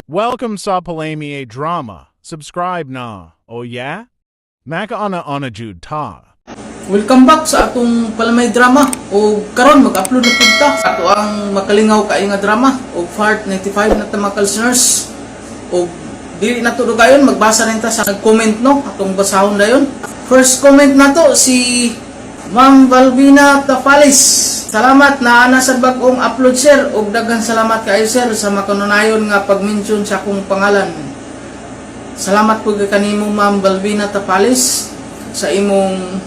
Welcome sa Palamay Drama. Subscribe na. Oh yeah? Makauna-una jud ta. Welcome back sa atong Palamay Drama. O karon mag-upload na pud ta ato ang makalingaw kaayo nga drama og part 95 na ta, mga listeners. O dili na to dugayon, magbasa rin ta sa nag-comment, no? Atong basahon dayon. First comment nato si Ma'am Valvina Tafalis. "Salamat na ana sa bag-ong upload, sir, ug daghan salamat kaayo, sir, sa makanunayon nga pag-mention sa akong pangalan." Salamat po kay kanimo, Ma'am Balbina Tapalis, sa imong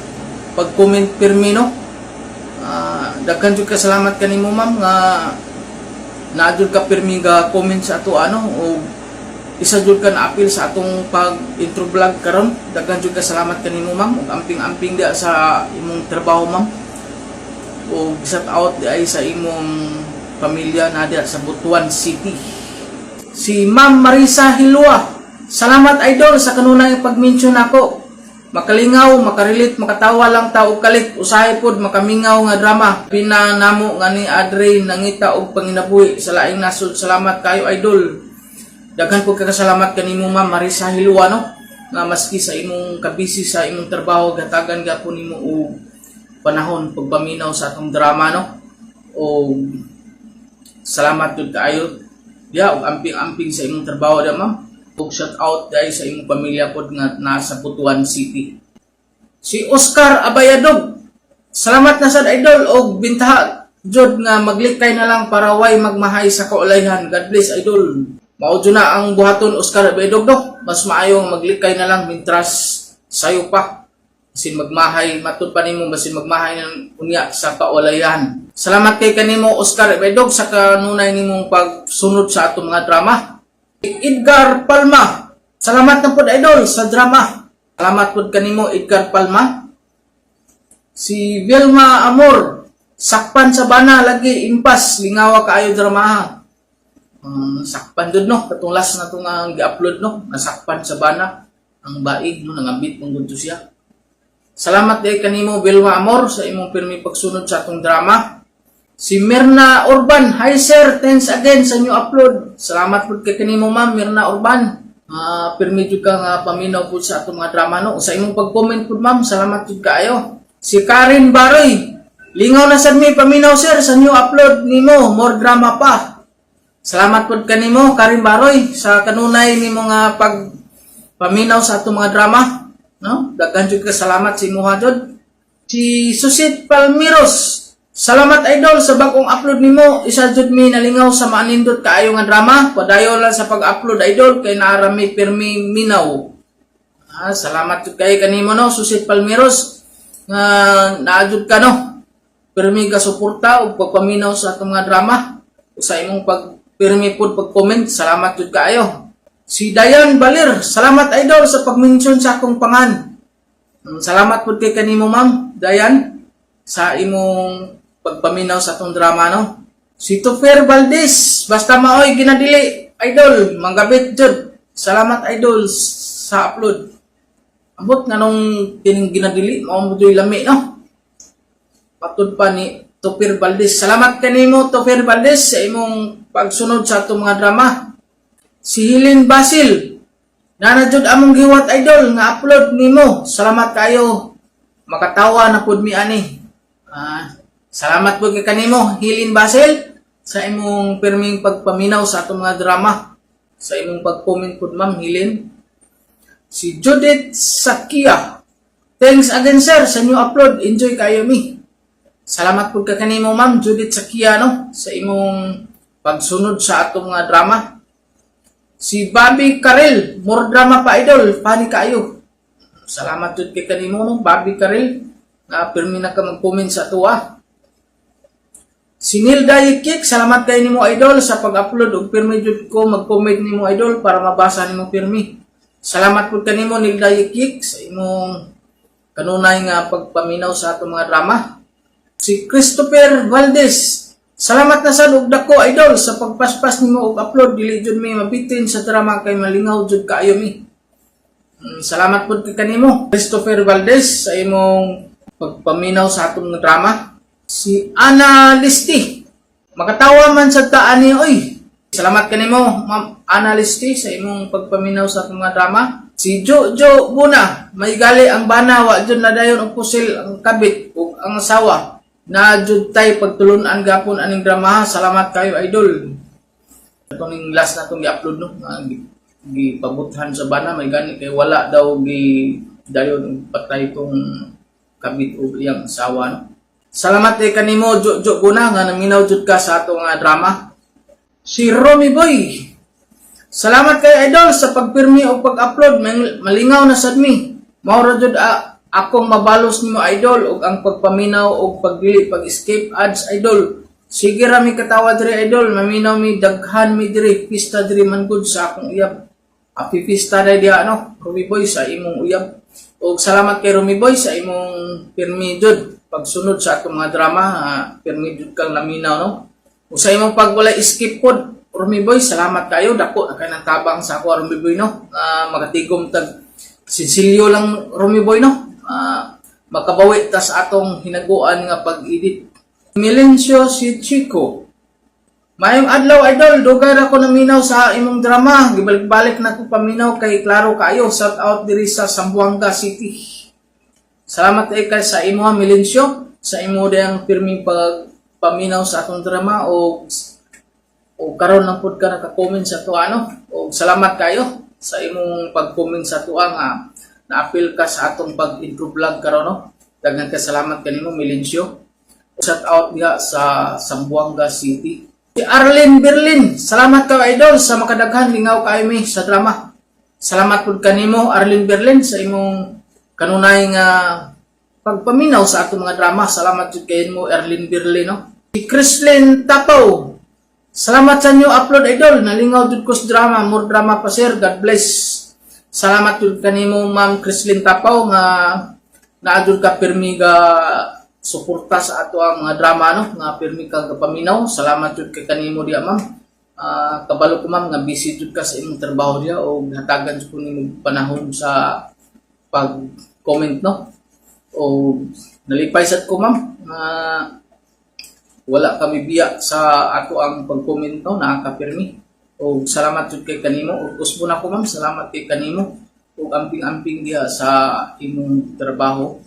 pag-comment pirmi, no. Daghan jud ka salamat kanimo, ma'am, nga naa jud ka pirmi ga comment sa ato ano o isa jud ka na-apil sa atong pag intro vlog karon. Daghan jud ka salamat kanimo, ma'am, ug amping-amping dia sa imong trabaho, ma'am. Ug shout out di ay sa imong pamilya na diya sa Butuan City. Si Ma'am Marisa Hilua. "Salamat, idol, sa kanunay pag-mention nako. Makalingaw, makarelate, makatawa lang ta og kalit. Usahay pod makamingaw nga drama. Pinanamo nga ni Adre nangita og panginabuhi sa laing nasod. Salamat kayo, idol." Daghan po kakasalamat kanimo, Ma'am Marisa Hilua, no? Nga maski sa imong kabisi sa imong trabaho, gatagan gapon nimo og panahon pagpaminaw sa atong drama, no? O salamat jud kaayo diya og amping-amping sa imong trabaho diya, ma'am. Ug shout out dahil sa imong pamilya pod nga nasa Butuan City. Si Oscar Abayadog. "Salamat na sad, idol, og bintaha jud nga maglikay na lang para way magmahay sa kaulayhan. God bless, idol." Mao jud na ang buhaton, Oscar Abayadog, do. Mas maayo nga maglikay na lang mintras sayo pa. Basin magmahay, matud pa nimo basin magmahay ng unya sa kaulayan. Salamat kay kanimo, Oscar Abayadog, sa kanunay nimong pagsunod sa atong mga drama. Edgar Palma. "Salamat na pod, idol, sa drama." Salamat pod kanimo, Edgar Palma. Si Vilma Amor. "Sakpan sa bana lagi impas lingawa kaayo drama." Sakpan jud, no, katong last na to nga gi-upload, no, nasakpan sa bana ang baig, no, nangabit mong gudto siya. Salamat kay kanimo, Vilma Amor, sa imong pirmi pagsunod sa atong drama. Si Mirna Urban, "Hi sir, thanks again sa new upload." Salamat pud kay kanimo, Ma'am Mirna Urban. Pirmi jud ka nga paminaw pud sa atong mga drama, no. Sa imong pag-comment pud, ma'am, salamat jud kaayo. Si Karen Baroy, "Lingaw na sad mi paminaw, sir, sa new upload nimo, more drama pa." Salamat pud kanimo, Karen Baroy, sa kanunay nimo nga pag paminaw sa atong mga drama, no? Daghan jud ka salamat sa imuha jud. Si Susit Palmiros, "Salamat, idol, sa bagong upload nimo. Isa jud mi nalingaw sa maanindot kaayo nga drama. Padayon lang sa pag-upload, idol, kay naarami pirmi minaw." Salamat jud kay kanimo, no, Susit Palmiros, nga naa jud ka, no. Pirmi ka suporta ug pagpaminaw sa atong mga drama. Ug sa imong pag pirmi pud pag-comment, salamat jud kaayo. Si Dayan Balir, "Salamat, idol, sa pag-mention sa akong pangan." Salamat pud kay kanimo, Ma'am Dayan, sa imong pagpaminaw sa atong drama, no. Si Tofer Valdez, "Basta maoy ginadili, idol, manggabit jud. Salamat, idol, sa upload." Ambot nga nung kining ginadili, mao mo joy lami, no. Patud pa ni Tofer Valdez. Salamat kanimo, Tofer Valdez, sa imong pagsunod sa atong mga drama. Si Helen Basil, "Nana jud among giwat, idol, nga upload nimo. Salamat kayo. Makatawa na pud mi ani." Salamat pud kay kanimo, Helen Basil, sa imong pirming pagpaminaw sa atong mga drama. Sa imong pag-comment pud, Ma'am Helen. Si Judith Sakia, "Thanks again, sir, sa new upload. Enjoy kayo mi." Salamat pud ka kanimo, Ma'am Judith Sakia, no, sa imong pagsunod sa atong mga drama. Si Bobby Karel, "More drama pa, idol, funny kaayo." Salamat jud kay kanimo, no, Bobby Karel, na pirmi na ka mag-comment sa tuwa. Si Nilda Yikik, "Salamat kay nimo, idol, sa pag-upload ug pirmi jud ko mag-comment nimo, idol, para mabasa nimo pirmi." Salamat pud kanimo, Nilda Yikik, sa imong kanunay nga pagpaminaw sa atong mga drama. Si Christopher Valdez, "Salamat na sad og dako, idol, sa pagpaspas nimo og upload. Dili jud mi mabitin sa drama kay malingaw jud kaayo mi." Salamat pud kay kanimo, Christopher Valdez, sa imong pagpaminaw sa atong drama. Si Ana Listi, "Makatawa man sa taan ni oy." Salamat kanimo, Ma'am Analyst, sa imong pagpaminaw sa atong mga drama. Si Jojo Buna, may gali ang bana, wa jud na dayon og pusil ang kabit ug ang asawa. Na jud tay pagtulunan gapon aning drama. Salamat kayo, idol. Ito ning last na itong gi-upload, no, nga gipabuthan sa bana, may gani kay wala daw gi dayon og patay itong kabit ug iyang asawa, no. Salamat kay kanimo, Jojo Buna, nga naminaw jud ka sa atong nga drama. Si Romy Boy. Salamat kay idol sa pagpirmi o pag-upload. Malingaw na sad mi. Mao ra jud akong mabalos nimo, idol, ug ang pagpaminaw og pagdili pag-escape ads, idol. Sige ra mi katawa diri, idol, maminaw mi, daghan mi diri, pista diri man gud sa akong uyab. Happy pista dai diha, no, Romy Boy, sa imong uyab. Og salamat kay Romy Boy sa imong pirmi jud pagsunod sa atong mga drama, pirmi jud kang naminaw, no. Ug sa imong pag wala skip pod, Romy Boy, salamat kayo. Dako na kay ng tabang sa ako, Romy Boy, no. Makatigom tag sinsilyo lang, Romy Boy, no. Makabawi ta sa atong hinaguan nga pag-edit. Milencio si Chico. Maayong adlaw, idol, dugay ra ko naminaw sa imong drama. Gibalik-balik na ko paminaw kay klaro kaayo. Shout out diri sa Zamboanga City. Salamat kay sa imo, Milencio, sa imo dayang pirming pagpaminaw sa atong drama o o karon lang pud ka naka-comment sa tuwa, no. O salamat kayo sa imong pag-comment sa tuwa nga naapil ka sa atong pag-intro vlog karon, no. Daghan ka salamat kanimo, Milencio. Shout out diha sa Zamboanga City. Si Arlene Berlin, salamat ka, idol, sa makadaghan lingaw kaayo mi sa drama. Salamat pud kanimo, Arlene Berlin, sa imong kanunay nga pagpaminaw sa atong mga drama. Salamat jud kay mo, Arlene Berlin, no. Si Chrislyn Tapaw. Salamat sa new upload, idol. Nalingaw jud ko sa drama, more drama pa, sir. God bless. Salamat jud kanimo, Ma'am Chrislyn Tapaw, nga naa jud ka pirmi ga suporta sa ato ang mga drama, no, nga pirmi ka gapaminaw. Salamat jud kay kanimo diya, ma'am. Kabalo ko, ma'am, nga busy jud ka sa imong trabaho diya o hatagan jud ko nimo panahon sa pag-comment, no. O nalipay sad ko, ma'am, nga wala kami biya sa ato ang pag-comment, no, nakakapirmi. O salamat jud kay kanimo ug usbo na ko, ma'am, salamat kay kanimo ug amping-amping diha sa imong trabaho.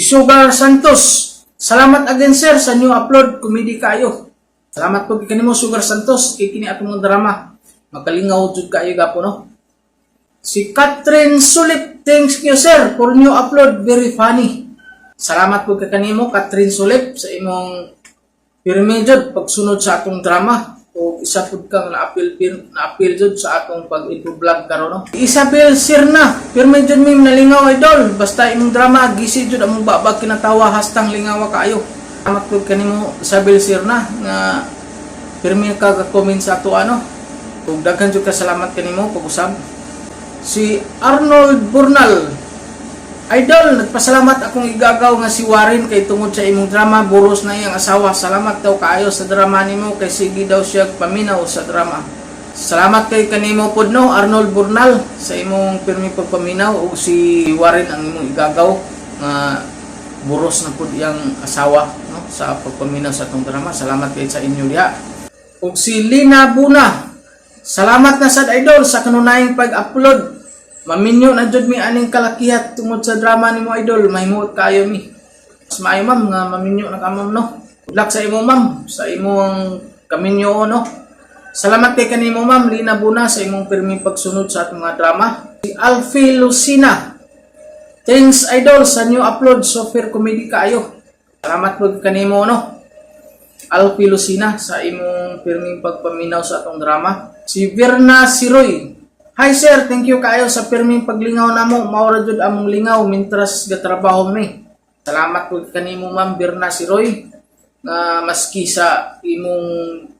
Sugar Santos, salamat again, sir, sa new upload, comedy kayo. Salamat po kay kanimo, Sugar Santos, kay kini atong mga drama. Makalingaw jud kayo gapo, no. Si Catherine Sulip, thanks you, sir, for new upload, very funny. Salamat po kay kanimo, Catherine Sulip, sa imong pirmi jud pagsunod sa atong drama o isa pud kang na-appeal jud sa atong pag-intro vlog karon, no. Isabel Sirna, pirmi jud mi nalingaw, idol, basta imong drama, gisi jud among babag kinatawa hastang lingawa kaayo. Salamat pud kanimo, Isabel Sirna, nga pirmi ka ga-comment sa ato ano. Ug daghan jud ka salamat kanimo pag-usab. Si Arnold Burnal, "Idol, nagpasalamat akong igagaw nga si Warren kay tungod sa imong drama, buros na iyang asawa. Salamat daw kaayo sa drama nimo kay sige daw siya paminaw sa drama." Salamat kay kanimo pod, no, Arnold Burnal, sa imong pirmi pagpaminaw ug si Warren ang imong igagaw nga buros na pud iyang asawa, no, sa pagpaminaw sa atong drama. Salamat kay sa inyo diha. Ug si Lina Buna, "Salamat na sad, idol, sa kanunayang pag-upload. Maminyo na jud mi aning kalakihat tungod sa drama nimo, idol. Mahimuot kaayo mi." Mas maayo, ma'am, nga maminyo na ka, ma'am, no. Good luck sa imo, ma'am, sa imong kaminyo, no. Salamat kay kanimo, Ma'am Lina Buna, sa imong pirming pagsunod sa atong mga drama. Si Alfie Lucina. "Thanks, idol, sa new upload, super comedy kaayo." Salamat po kanimo, no, Alfie Lucina, sa imong pirming pagpaminaw sa atong drama. Si Virna Siroy. "Hi sir, thank you kaayo sa pirming paglingaw namo. Mao ra jud among lingaw mintras gatrabaho mi." Salamat po kanimo, Ma'am Virna Siroy, nga maski sa imong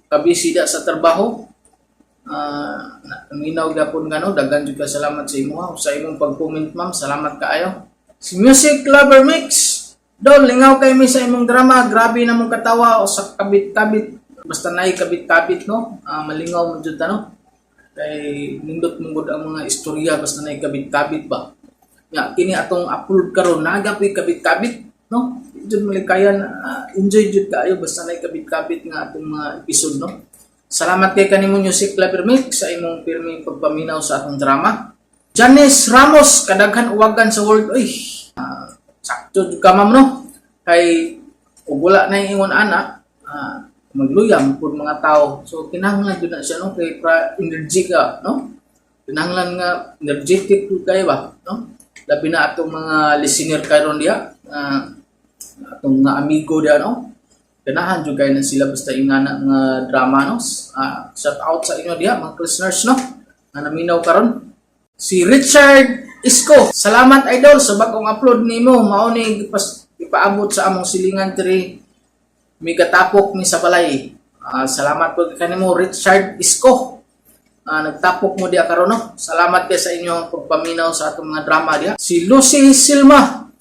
kabisi da sa trabaho, naminaw gyapon ka, no. Daghan jud ka salamat sa imo sa imong pag-comment, ma'am. Salamat kaayo. Si Music Lover Mix. "Dol, lingaw kay mi sa imong drama. Grabe na mong katawa o sa kabit-kabit." Basta naay kabit-kabit, no. Malingaw mo jud ta, no. Kay nindot mo gud ang mga istorya basta naay kabit-kabit ba. Nga kini atong upload karon nagapoy kabit-kabit, no. Jud malikayan, enjoy jud kaayo basta naay kabit-kabit nga atong mga episode, no. Salamat kay kanimo, Music Lover Mix, sa imong pirming pagpaminaw sa atong drama. Janice Ramos, kadaghan uwagan sa world. Uy, sakto jud ka, ma'am, no. Kay ug wala na ingon ana, magluyam pud mga tao. So kinahanglan jud na siya, no, kay pra energy ka, no? Kinahanglan nga energetic pud kayo ba, no? Labi na atong mga listener karon diha, atong mga amigo diha, no? Ganahan jud kayo na sila basta ingana nga drama, no? Shout out sa inyo diha, mga listeners, no? Nga naminaw karon. Si Richard Isko, "Salamat, idol, sa bagong upload nimo. Mao ni ipaabot sa among silingan diri. Migatapok mi sa balay." Salamat po kanimo, Richard Isko. Nagtapok mo diya karon, no. Salamat kay sa inyong pagpaminaw sa atong mga drama diya. Si Lucy Silma.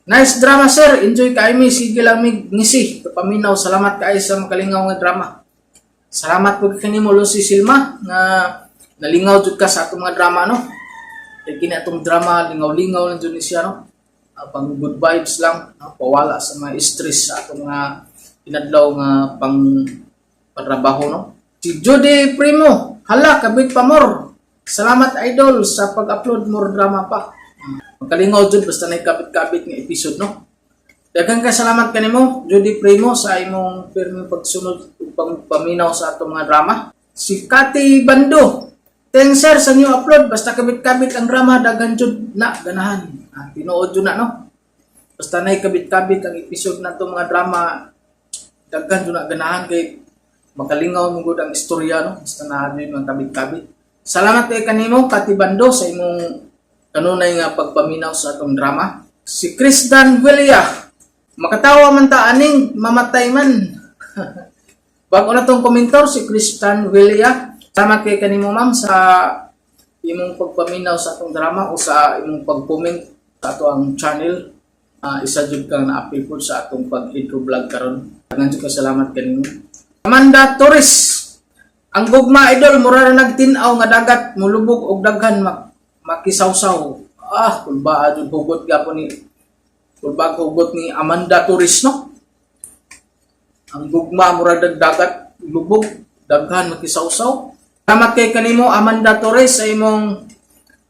"Nice drama, sir. Enjoy kay mi, sige lang mi ngisi. Paminaw, salamat kay sa makalingaw nga drama." Salamat po kanimo, Lucy Silma, nga nalingaw jud ka sa atong mga drama, no. Kay kini atong drama, lingaw-lingaw lang jud ni siya, no. Pang good vibes lang, no? Pawala sa mga stress sa atong mga inadlaw nga pang pantrabaho, no. Si Judy Primo, "Hala, kabit pa more. Salamat, idol, sa pag-upload, more drama pa." Makalingaw jud basta na kabit-kabit nga episode, no. Daghang kay salamat kanimo, Judy Primo, sa imong pirming pagsunod ug pagpaminaw sa atong mga drama. Si Kati Bando, "Thanks, sir, sa new upload. Basta kabit-kabit ang drama, daghan jud na ganahan." Tinuod jud na, no. Basta na kabit-kabit ang episode na mga drama, daghan jud na ganahan kay makalingaw mo gud ang istorya, no. Basta na jud mga kabit-kabit. Salamat kay kanimo, Kati Bando, sa imong kanunay nga pagpaminaw sa atong drama. Si Chris Dan Villa, "Makatawa man ta aning mamatay man." Bago na tong komentar si Christian Villa. Salamat kay kanimo, ma'am, sa imong pagpaminaw sa atong drama o sa imong pag-comment sa ato ang channel. Isa jud kang naapil po sa atong pag-intro vlog karon. Daghang jud ka salamat kanimo. Amanda Torres, "Ang gugma, idol, mura ra nagtin-aw nga dagat, mulubog og daghan makisawsaw." Kulba jud hugot gapon ni, kulba hugot ni Amanda Torres, no. Ang gugma mura dagat, lubog, daghan makisawsaw. Salamat kay kanimo, Amanda Torres, sa imong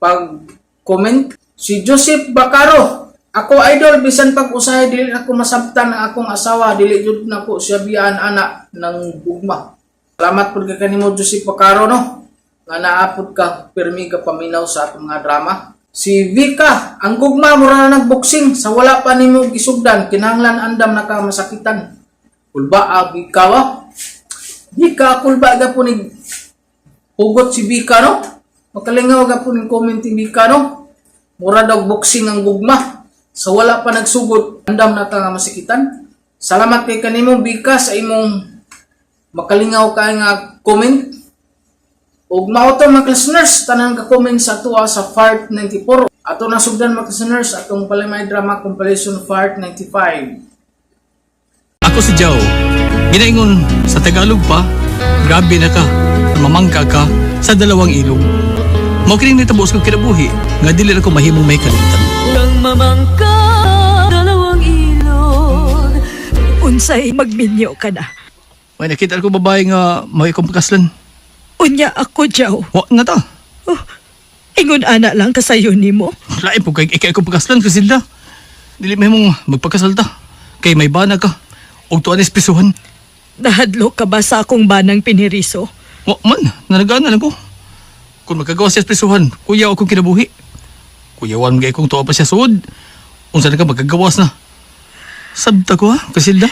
pag-comment. Si Joseph Bacaro, "Ako, idol, bisan pag usahay dili ako masabtan ang akong asawa, dili jud nako siya biyaan ana ng gugma." Salamat pud kay kanimo, Joseph Bacaro, no. Nga naapod ka pirmi ka paminaw sa atong mga drama. Si Vika, "Ang gugma mura na nagboxing, sa wala pa nimo gisugdan, kinahanglan andam na ka masakitan." Kulba Vika ba? Vika, kulba gapon ni hugot si Vika, no? Makalingaw gapon ni comment ni Vika, no? Mura daw boxing ang gugma. Sa wala pa nagsugod, andam na ka nga masakitan. Salamat kay kanimo, Vika, sa imong makalingaw kay nga comment. Ug mao to, mga listeners, tanan ka comment sa tuwa sa Part 94. Ato na sugdan, mga listeners, atong Palimay Drama Compilation Part 95. Ako si Joe. Ginaingon sa Tagalog pa, grabe na ka, mamangka ka sa dalawang ilog. Mao kini nitabo sa kinabuhi nga dili na ko mahimong may kalimtan. Nang mamangka dalawang ilog. Unsay magminyo ka na? May nakita ko babae nga may akong pakaslan. Unya ako, Jaw? Wa na ta. Oh, ingon ana lang kasayo nimo. Lain po kay ikay akong pakaslan kasi sila. Dili mahimong magpakasal ta. Kay may bana ka. Og tuan espesuhan. Nahadlok ka ba sa akong banang pinhiriso? Wa man, nanagaan na lang ko. Kung magkagawa siya sa prisuhan, kuya akong kinabuhi. Kuyawan mga ikong tuwa pa siya suod. Unsa na ka magkagawas na. Sabta ko ha, Kasilda.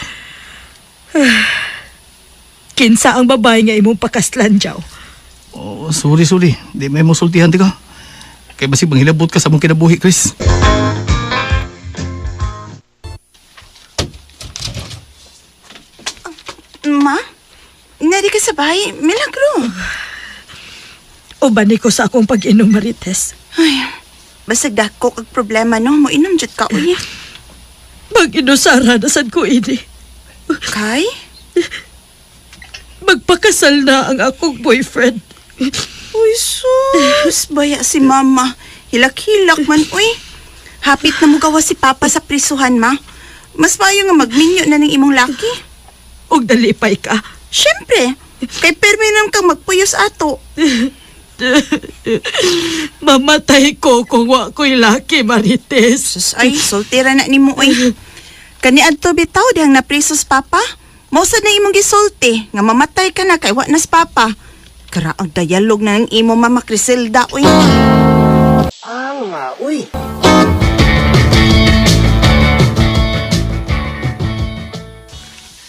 Kinsa ang babae nga imong pakaslan, Jaw? Oh, sorry, sorry. Di may musultihan ti ka. Kay basig manghilabot ka sa mong kinabuhi, Chris. Ma? Nari ka sa bahay? Milagro. Uban ko sa akong pag-inom, Marites. Ay, basag dako kag problema, no. Moinom jud ka, uy. Mag-inusara na sad ko ini. Kay? Magpakasal na ang akong boyfriend. Uy, sus. Baya si mama. Hilak-hilak man, uy. Hapit na mo gawa si papa sa prisuhan, ma. Mas maayo nga magminyo na ng imong laki. Ug dalipay ka? Siyempre. Kay Kay permi naman kang magpuyos ato. Mamatay ko kung wa ko'y laki, Marites. Sus, ay, soltera na nimo oy. Kani adto bitaw dihang naprisos papa. Mao sad na imong gisulti nga mamatay ka na kay wa nas papa. Karaang dialog na ng imo mama Criselda oy.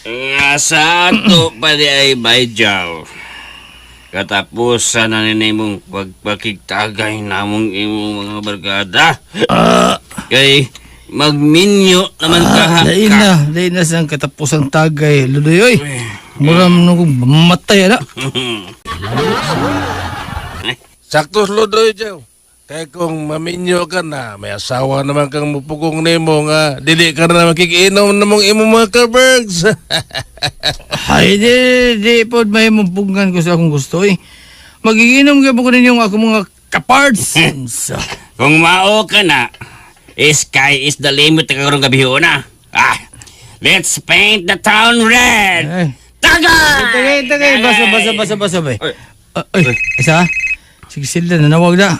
Nga sa ato pa di ay bayjaw. Katapusan na nimong pagpakigtagay namong imong mga barkada. Kay magminyo naman ka ha. Lain na, lain na siyang katapusang tagay. Luloy, oy. Mura mo nung mamatay, ala. Sakto Ludoy, Jow. Kaya kung maminyo ka na, may asawa naman kang mupugong nimo nga dili ka na makikiinom na mong imong mga kabergs. Ay, di, di po may mumpungan ko sa akong gusto, eh. Magiginom ka po ko ninyong akong mga kaparts. Unsa? Kung mao ka na, sky is the limit ka karong gabi na. Ah, let's paint the town red. Ay. Tagay! Tagay, tagay, basa, basa, basa, basa, bay. Ay. Ah, Ay, isa. Sige, sila, nanawag na.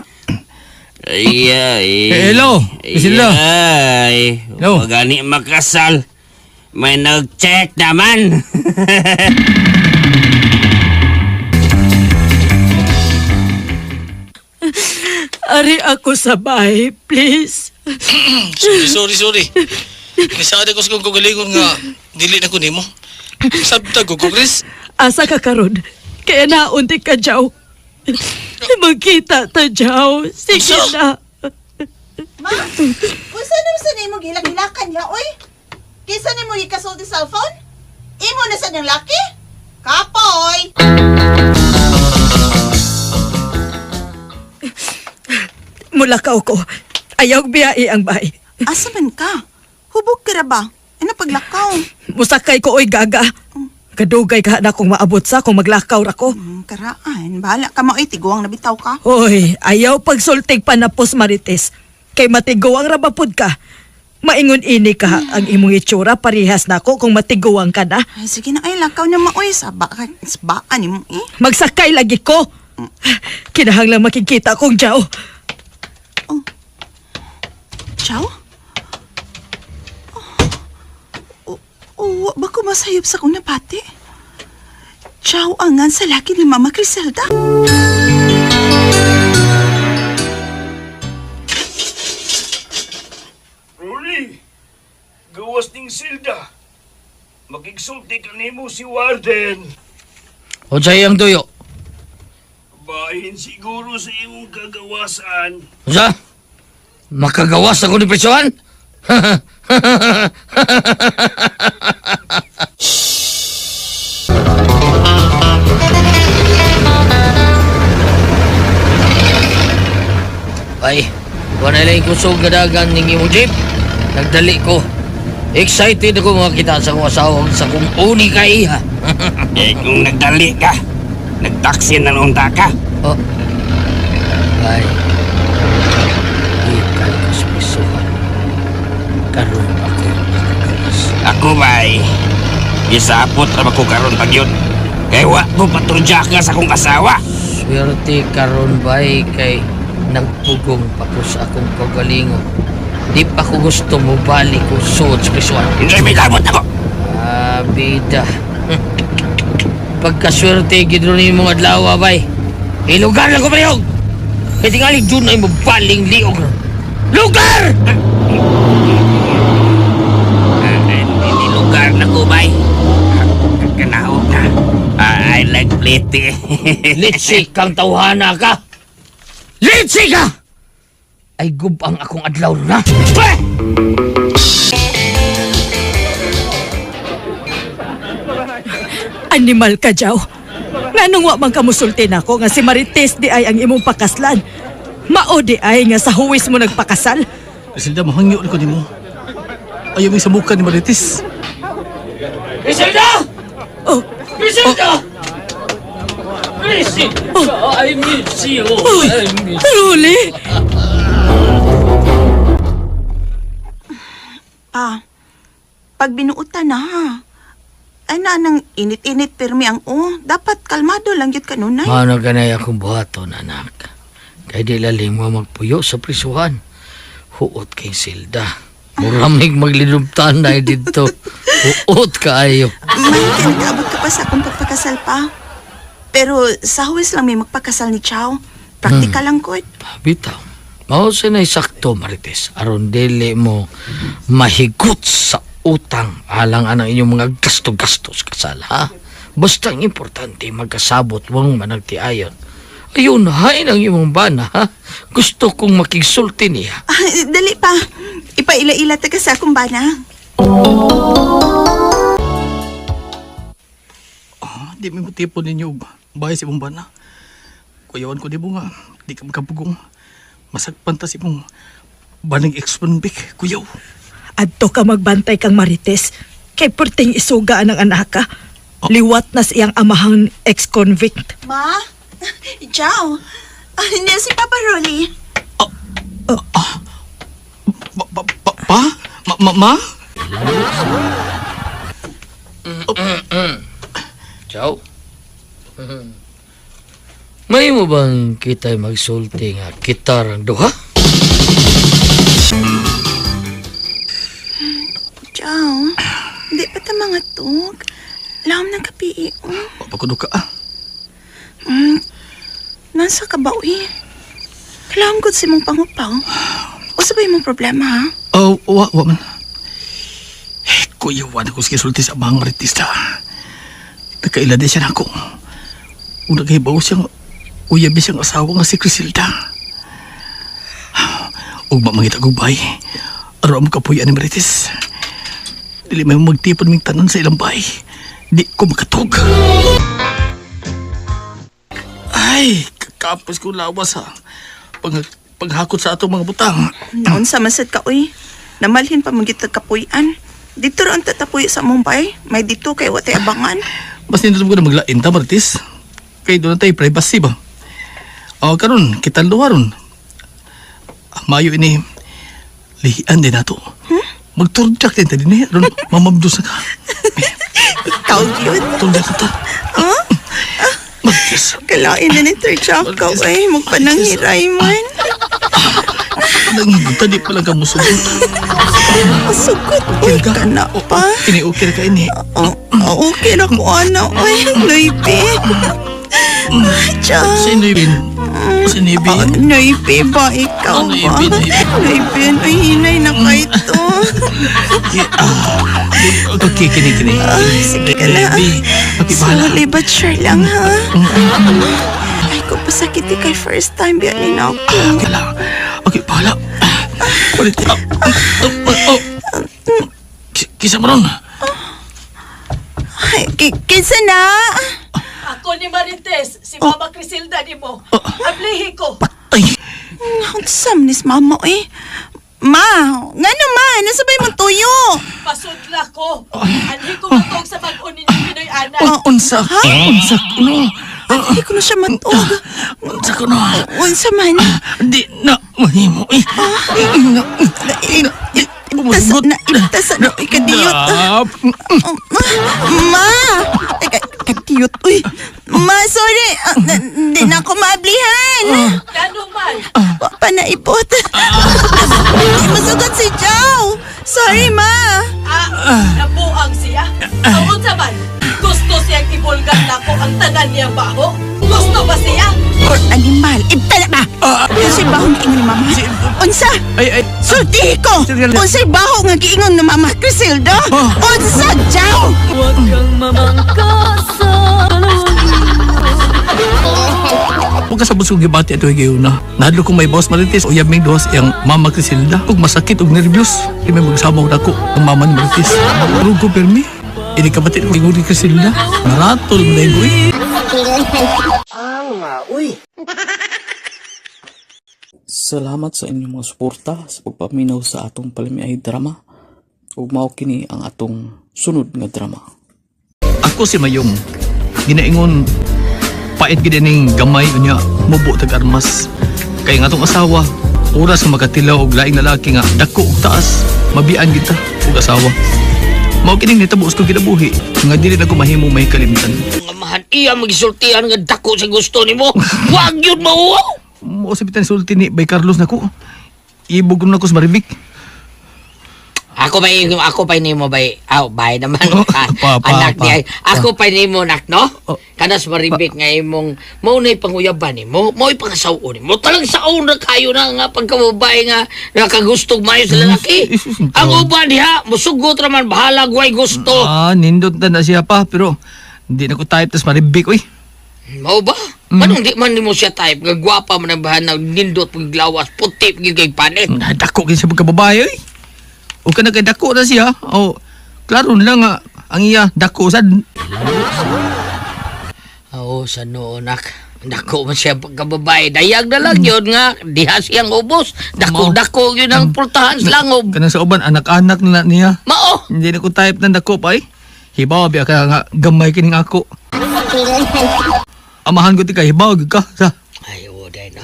Ay, ay. Eh, hello, Isilda. Ay, Hello. Huwag gani makasal. May nag-check naman. Ari ako sa bahay, please. Sorry, sorry, sorry. Nisaad ako sa kong kagalingon nga dili na ko nimo. Sabta ko, Chris. Asa ka karon? Kaya naunti ka, Jaw. Magkita ta, Jaw. Sige na. Ma, unsa naman sa nimo gilak-gilakan ya oy? Kinsa nimo gikasulti cellphone? Imo na sa nang laki? Kapoy. Mulakaw ko. Ayaw biyai ang bahay. Asa man ka? Hubog ka ra ba? Ano paglakaw? Musakay ko, oy, gaga. Kadugay ka na kung maabot sa kung maglakaw ra ko. Karaan, bahala ka mo oy, tiguang nabitaw ka. Hoy, ayaw pagsultig panapos Marites. Kay matiguang rabapod ka. Maingon ini ka ang imong itsura parehas nako kung matiguang ka na. Ay, sige na ay lakaw na maoy saba ka sabaan nimo eh. Magsakay lagi ko. Kinahanglang makikita kong Jaw. Ciao. Oh, oh, wa ba ko masayop sa kong napati? Ciao angan sa laki ni Mama Criselda. Rory, gawas ning silda. Makigsulti ka nimo si Warden. O ang tuyo. Bahin siguro sa imong kagawasan. Unsa? Makagawas ako ni presohan? Ay, wala lang kusog nga dagan ning imong jeep. Nagdali ko. Excited ako makita sa akong asawa sa kong uni ka iha. Eh, kung nagdali ka, nagtaksi na noong ka. Oh. Ay. Ikal ko sa prisuhan. Karon ako nakagawas. Ako bay, gisapot ra ba ko karon pagyud. Kay wa ko patrudya ka sa akong asawa. Swerte karon bay kay nagpugong pa ko sa akong kagalingon. Di pa ko gusto mo balik ko suod sa prisuhan. Hindi may labot ako. Ah, bida. Pagkaswerte gid ron imong adlaw bay. Ilugar lang ko parehog. Kay tingali dun ay mabaling liog. Lugar! Hindi lugar na ko bay. Kanaog na. Ah, I like plate. Litsi kang tawhana ka! Litsi ka! Ay gubang akong adlaw na. Bah! Animal ka, Jaw. Nganong wa man ka musulti nako nga si Marites di ay ang imong pakaslan. Mao di ay nga sa huwis mo nagpakasal. Isilda, mahangyo ko nimo. Ayaw may sabukan ni Marites. Isilda! Oh, Isilda! Isilda! I miss you. uy, Ruli. Pa, pag binuutan na ha. Ay na nang init-init pirmi ang o. Dapat kalmado lang gyud kanunay. Mao na ganay akong buhaton, anak. Kay di lalim mo magpuyo sa prisuhan. Huot kay silda. Muramig maglilubtan na dito. Huot kaayo. Mahingkin kaabot ka pa sa akong pagpakasal pa. Pero sa huwis lang may magpakasal ni Chow. Praktikal lang ko. Bitaw. Mao sinay sakto, Marites. Aron dili mo mahigot sa utang alang anang inyong mga gasto-gastos kasal, ha? Basta ang importante, magkasabot wang managtiayon. Ayun, hain ang imong bana, ha? Gusto kong makigsulti niya. Ah, dali pa. Ipaila-ila ta ka sa akong bana. Ah, di mi mutipon ninyo og bahay sa imong bana. Kuyawan ko di mo nga, di ka makapugong. Masagpan ta sa imong banang ex-convict, kuyaw. Adto ka magbantay kang Marites. Kay perting isuga ang anaka. Liwat na siyang amahang ex-convict. Ma? Chow? Ah, hindi si Papa Rolly. Pa? Pa? Pa? Pa? Ma? Ma? Ma? Ciao. May mo bang kita'y magsulti nga kitarang duha? Chow, hindi pa ta mga tug. Lahom ng kapi, oh. Pakudo ka, ah. Nasa ka ba, uy? Kailangan ko si mong pangupaw. O sabay mong problema, ha? Oh, wa man. Eh, kuyawan ako sa kisulti sa mga artista. Nagkaila din siya nako. Una kay bawo siyang uyabi siyang asawa nga si Crisilda. Ug mamangita kog bay. Aron mo kapuyan ni Marites. Dili may magtipon ming tanan sa ilang bay. Di ko makatug. Ay, kakapos ko lawas ha. Paghakot sa atong mga butang. Naunsa masad ka, uy. Namalhin pa magitag kapuyan. Dito ron tatapuyo sa Mumbai. May dito kay watay abangan. Mas nindot ko na maglain ta, Martis. Kay doon na tayo privacy ba? O, karon kita luwa ron. Ah, mayo ini, lihian din nato. Hmm? Magturjak din ta din eh. Ron, mamabdos na ka. Ikaw yun. Turjak na ta. Huh? Martis, Kalain na ni Turjak ka, uy. Magpananghiray man. nangigot ta, di pa lang ka musugot. Masugot, uy. Okay ka? Kana pa. Ini okay na ka ini. Oh, oh, okay na ko, ano, uy. Noipi. Tiyan. Sino yun? Sino yun? Oh, noipi ba? Ikaw Oh, ba? noipi, noipi. Noipi, ay hinay na kayo to. Okay, kini, kini. Ah, sige ka na. Baby. Okay, bahala. Slowly but sure lang, ha? Ay, ko pasakit eh kay first time biya ni na ako. Kala. Okay, bahala. Ulit. Ah, ah, ah, oh. Kisa mo ron. Ay, kinsa na? Ako ni Marites, si Mama Crisilda ni mo. Ablihi ko. Ay, Ang sam ni mama, eh. Ma, nga naman, nasa ba yung tuyo? Pasudla ko. Anhi ko matog sa pag-unin ni Pinoy Ana. oh, unsa. Unsa kuno. Hindi ko na siya matog. Unsa kuno. Unsa man? Di na mahimo. Eh. Na, na, di, Tasa bumusugot. na, tasa na, uy, kadiyot. Ah, Ma! Ay, kadiyot, uy. Ma, sorry. Ah, di na ako maablihan. Ano man? Wa pa naipot. Di masugot si Joe. Sorry, ma. Ah, nabuang siya. So, unsa man? Gusto siyang ibulgar nako ang tanan niyang baho? Gusto ba siya? Or animal. Ibtala ba? Unsay baho nga ingon ni mama? Unsa? Ay, ay. Sultihi ko! Unsay baho nga giingon ni mama Crisilda? Unsa, Joe? Huwag kang mamangka sa dalawang ilog. Huwag ka sa busog gibati ato higayon na. Nahadlo kong may boss Marites o yaming duhas iyang mama Crisilda. Ug masakit og nervyos. Di may magsama og dako ang mama ni Marites. Rug ko permi. Ini kabati ko ingon ni Crisilda. Naratol mo na yun, uy. Salamat sa inyong mga suporta sa pagpaminaw sa atong palamiay drama. Ug mao kini ang atong sunod nga drama. Ako si Mayong. Ginaingon pait gid ning gamay unya mubo tag armas. Kay nga atong asawa oras nga makatilaw og laing lalaki nga dako og taas, mabian kita og asawa. Mao kining nitabo sa kong kinabuhi nga dili na ko mahimong may kalimtan. Amahan iya magisultihan nga dako sa gusto nimo. Wag yun mauwaw. Mao sa bitan sulti ni Bay Carlos nako. Ibog na ko sa Maribik. Ako pa ako pa nimo bay. Aw, bay naman. Oh, pa, pa, anak pa. di ay. Ako pa nimo nak no. Oh. Kanas Maribik nga imong mao nay panguyaban nimo, mao pangasaw nimo. Talang saon na kayo na nga pagkababae nga nakagustog maayo sa lalaki. Jesus, Ang uban diha musugot ra man bahala way gusto. Ah, nindot na na siya pa pero hindi na ko type tas Maribik oy. Mao ba? Manong di man nimo siya type nga gwapa man ang bahan na nindot paglawas puti gyud kay panit. Dako kay siya pagkababae oy. O kana kay dako na siya. O klaro na lang nga ang iya dako sad. Oo, sa noo, nak. Dako man siya pagkababae. Dayag na lang yun nga. Diha siyang ubos. Dako-dako yun ang pultahan sa langob. Kanang sa uban anak-anak na niya. Mao! Hindi na ko type ng dako pa eh. Hibaw biya ka nga gamay kining ako. Amahan ko ti ka hibaw gyud ka sa. Ay, oo, day no.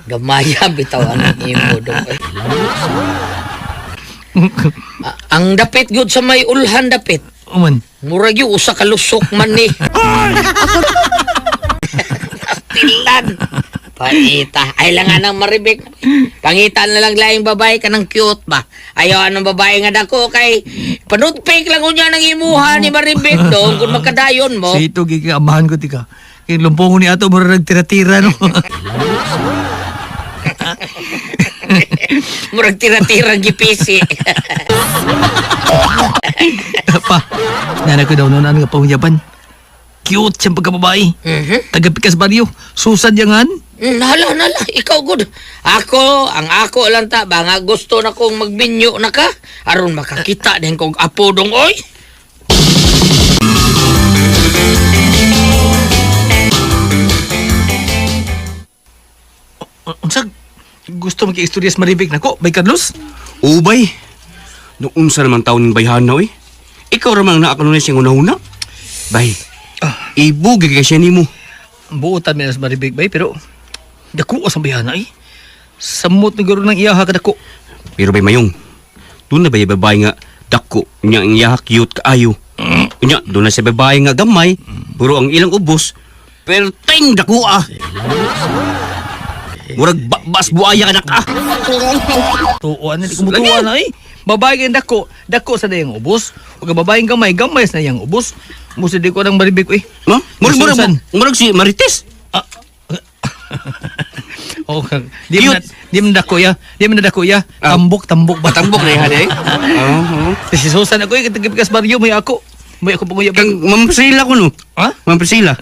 Gamaya bitaw ang imo dong. Ang dapit gyud sa may ulhan dapit. Uman. Murag yung usa ka lusok man ni. Tilan. Paita. Ay lang anang Maribik. Pangitan na lang laing babae ka ng cute ba. Ayaw anong babae nga dako kay panutpik lang unya ng imuha ni Maribik dong kung makadayon mo. Sa ito gi ka amahan ko ti ka. Kay lumpongon ni ato mura nagtira-tira no. Murag tira-tira gipisi. Pa. Nana ko daw noon nga panguyaban. Cute siyang pagkababae. Mhm. Taga Pikas Barrio. Susan yangan. Nala, nala, ikaw good. Ako, ang ako lang ta, ba nga gusto na kong magbinyo na ka? Aron makakita din kong apo dong, oy. Unsa gusto mo istorya sa Maribik nako, Bay Carlos? Ubay. Noong unsa naman taon ning bayhana oy. Ikaw ra man ang naa kanunan siyang una-una. Bay. Ibog kay siya nimo. Buotan mi na sa Maribik bay pero dako sa bayhana eh. Samot na guro ng iyaha kadako. Pero bay mayong. Doon na ba yung babae nga dako nya ang iyaha cute kaayo. Nya doon na sa babae nga gamay pero ang ilang ubos perting dako ah. Murag babas buaya ka ah. Tuo na di ko mutuwa na eh. Babae kay dako, dako sa dayang ubos. Ug ang babaeng gamay, gamay sa dayang ubos. Musa di ko nang Maribik eh. No? Murag murag Susan. murag si Marites. Oh, di man di man dako ya. Di man dako ya. Ah. Tambok tambok ba? Tambok na ihada eh. Oo. Si Susan ako eh, taga Barrio may ako. May ako panguyab. Kang Ma'am Priscilla ko no. Ha? Ma'am Priscilla.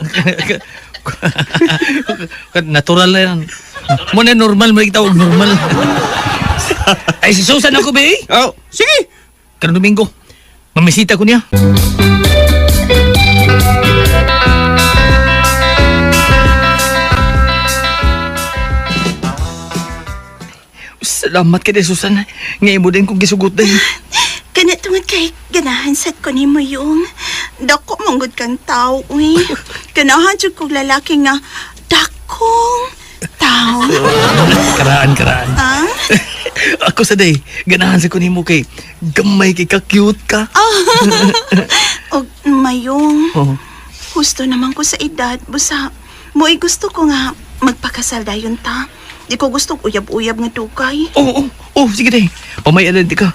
Natural na yan. Mo na normal, mo tawag normal. Ay, si Susan ako ba eh? Oh, sige. Karong Domingo, mamisita ko niya. Salamat kay Susan. Ngayon mo din kong gisugot din. Kana tungod kay ganahan sad ko nimo yung dako manggod kang tao uy. Ganahan jud kog lalaki nga dakong tao. Karaan, karaan. Ha? Ako sa day, ganahan sa ko nimo kay gamay kay ka-cute ka. Og mayong Oh. gusto naman ko sa edad busa mo'y gusto ko nga magpakasal dayon ta. Di ko gusto og uyab-uyab nga dugay. Oo, oh, oh, oh, sige day. Pamay-alan di ka.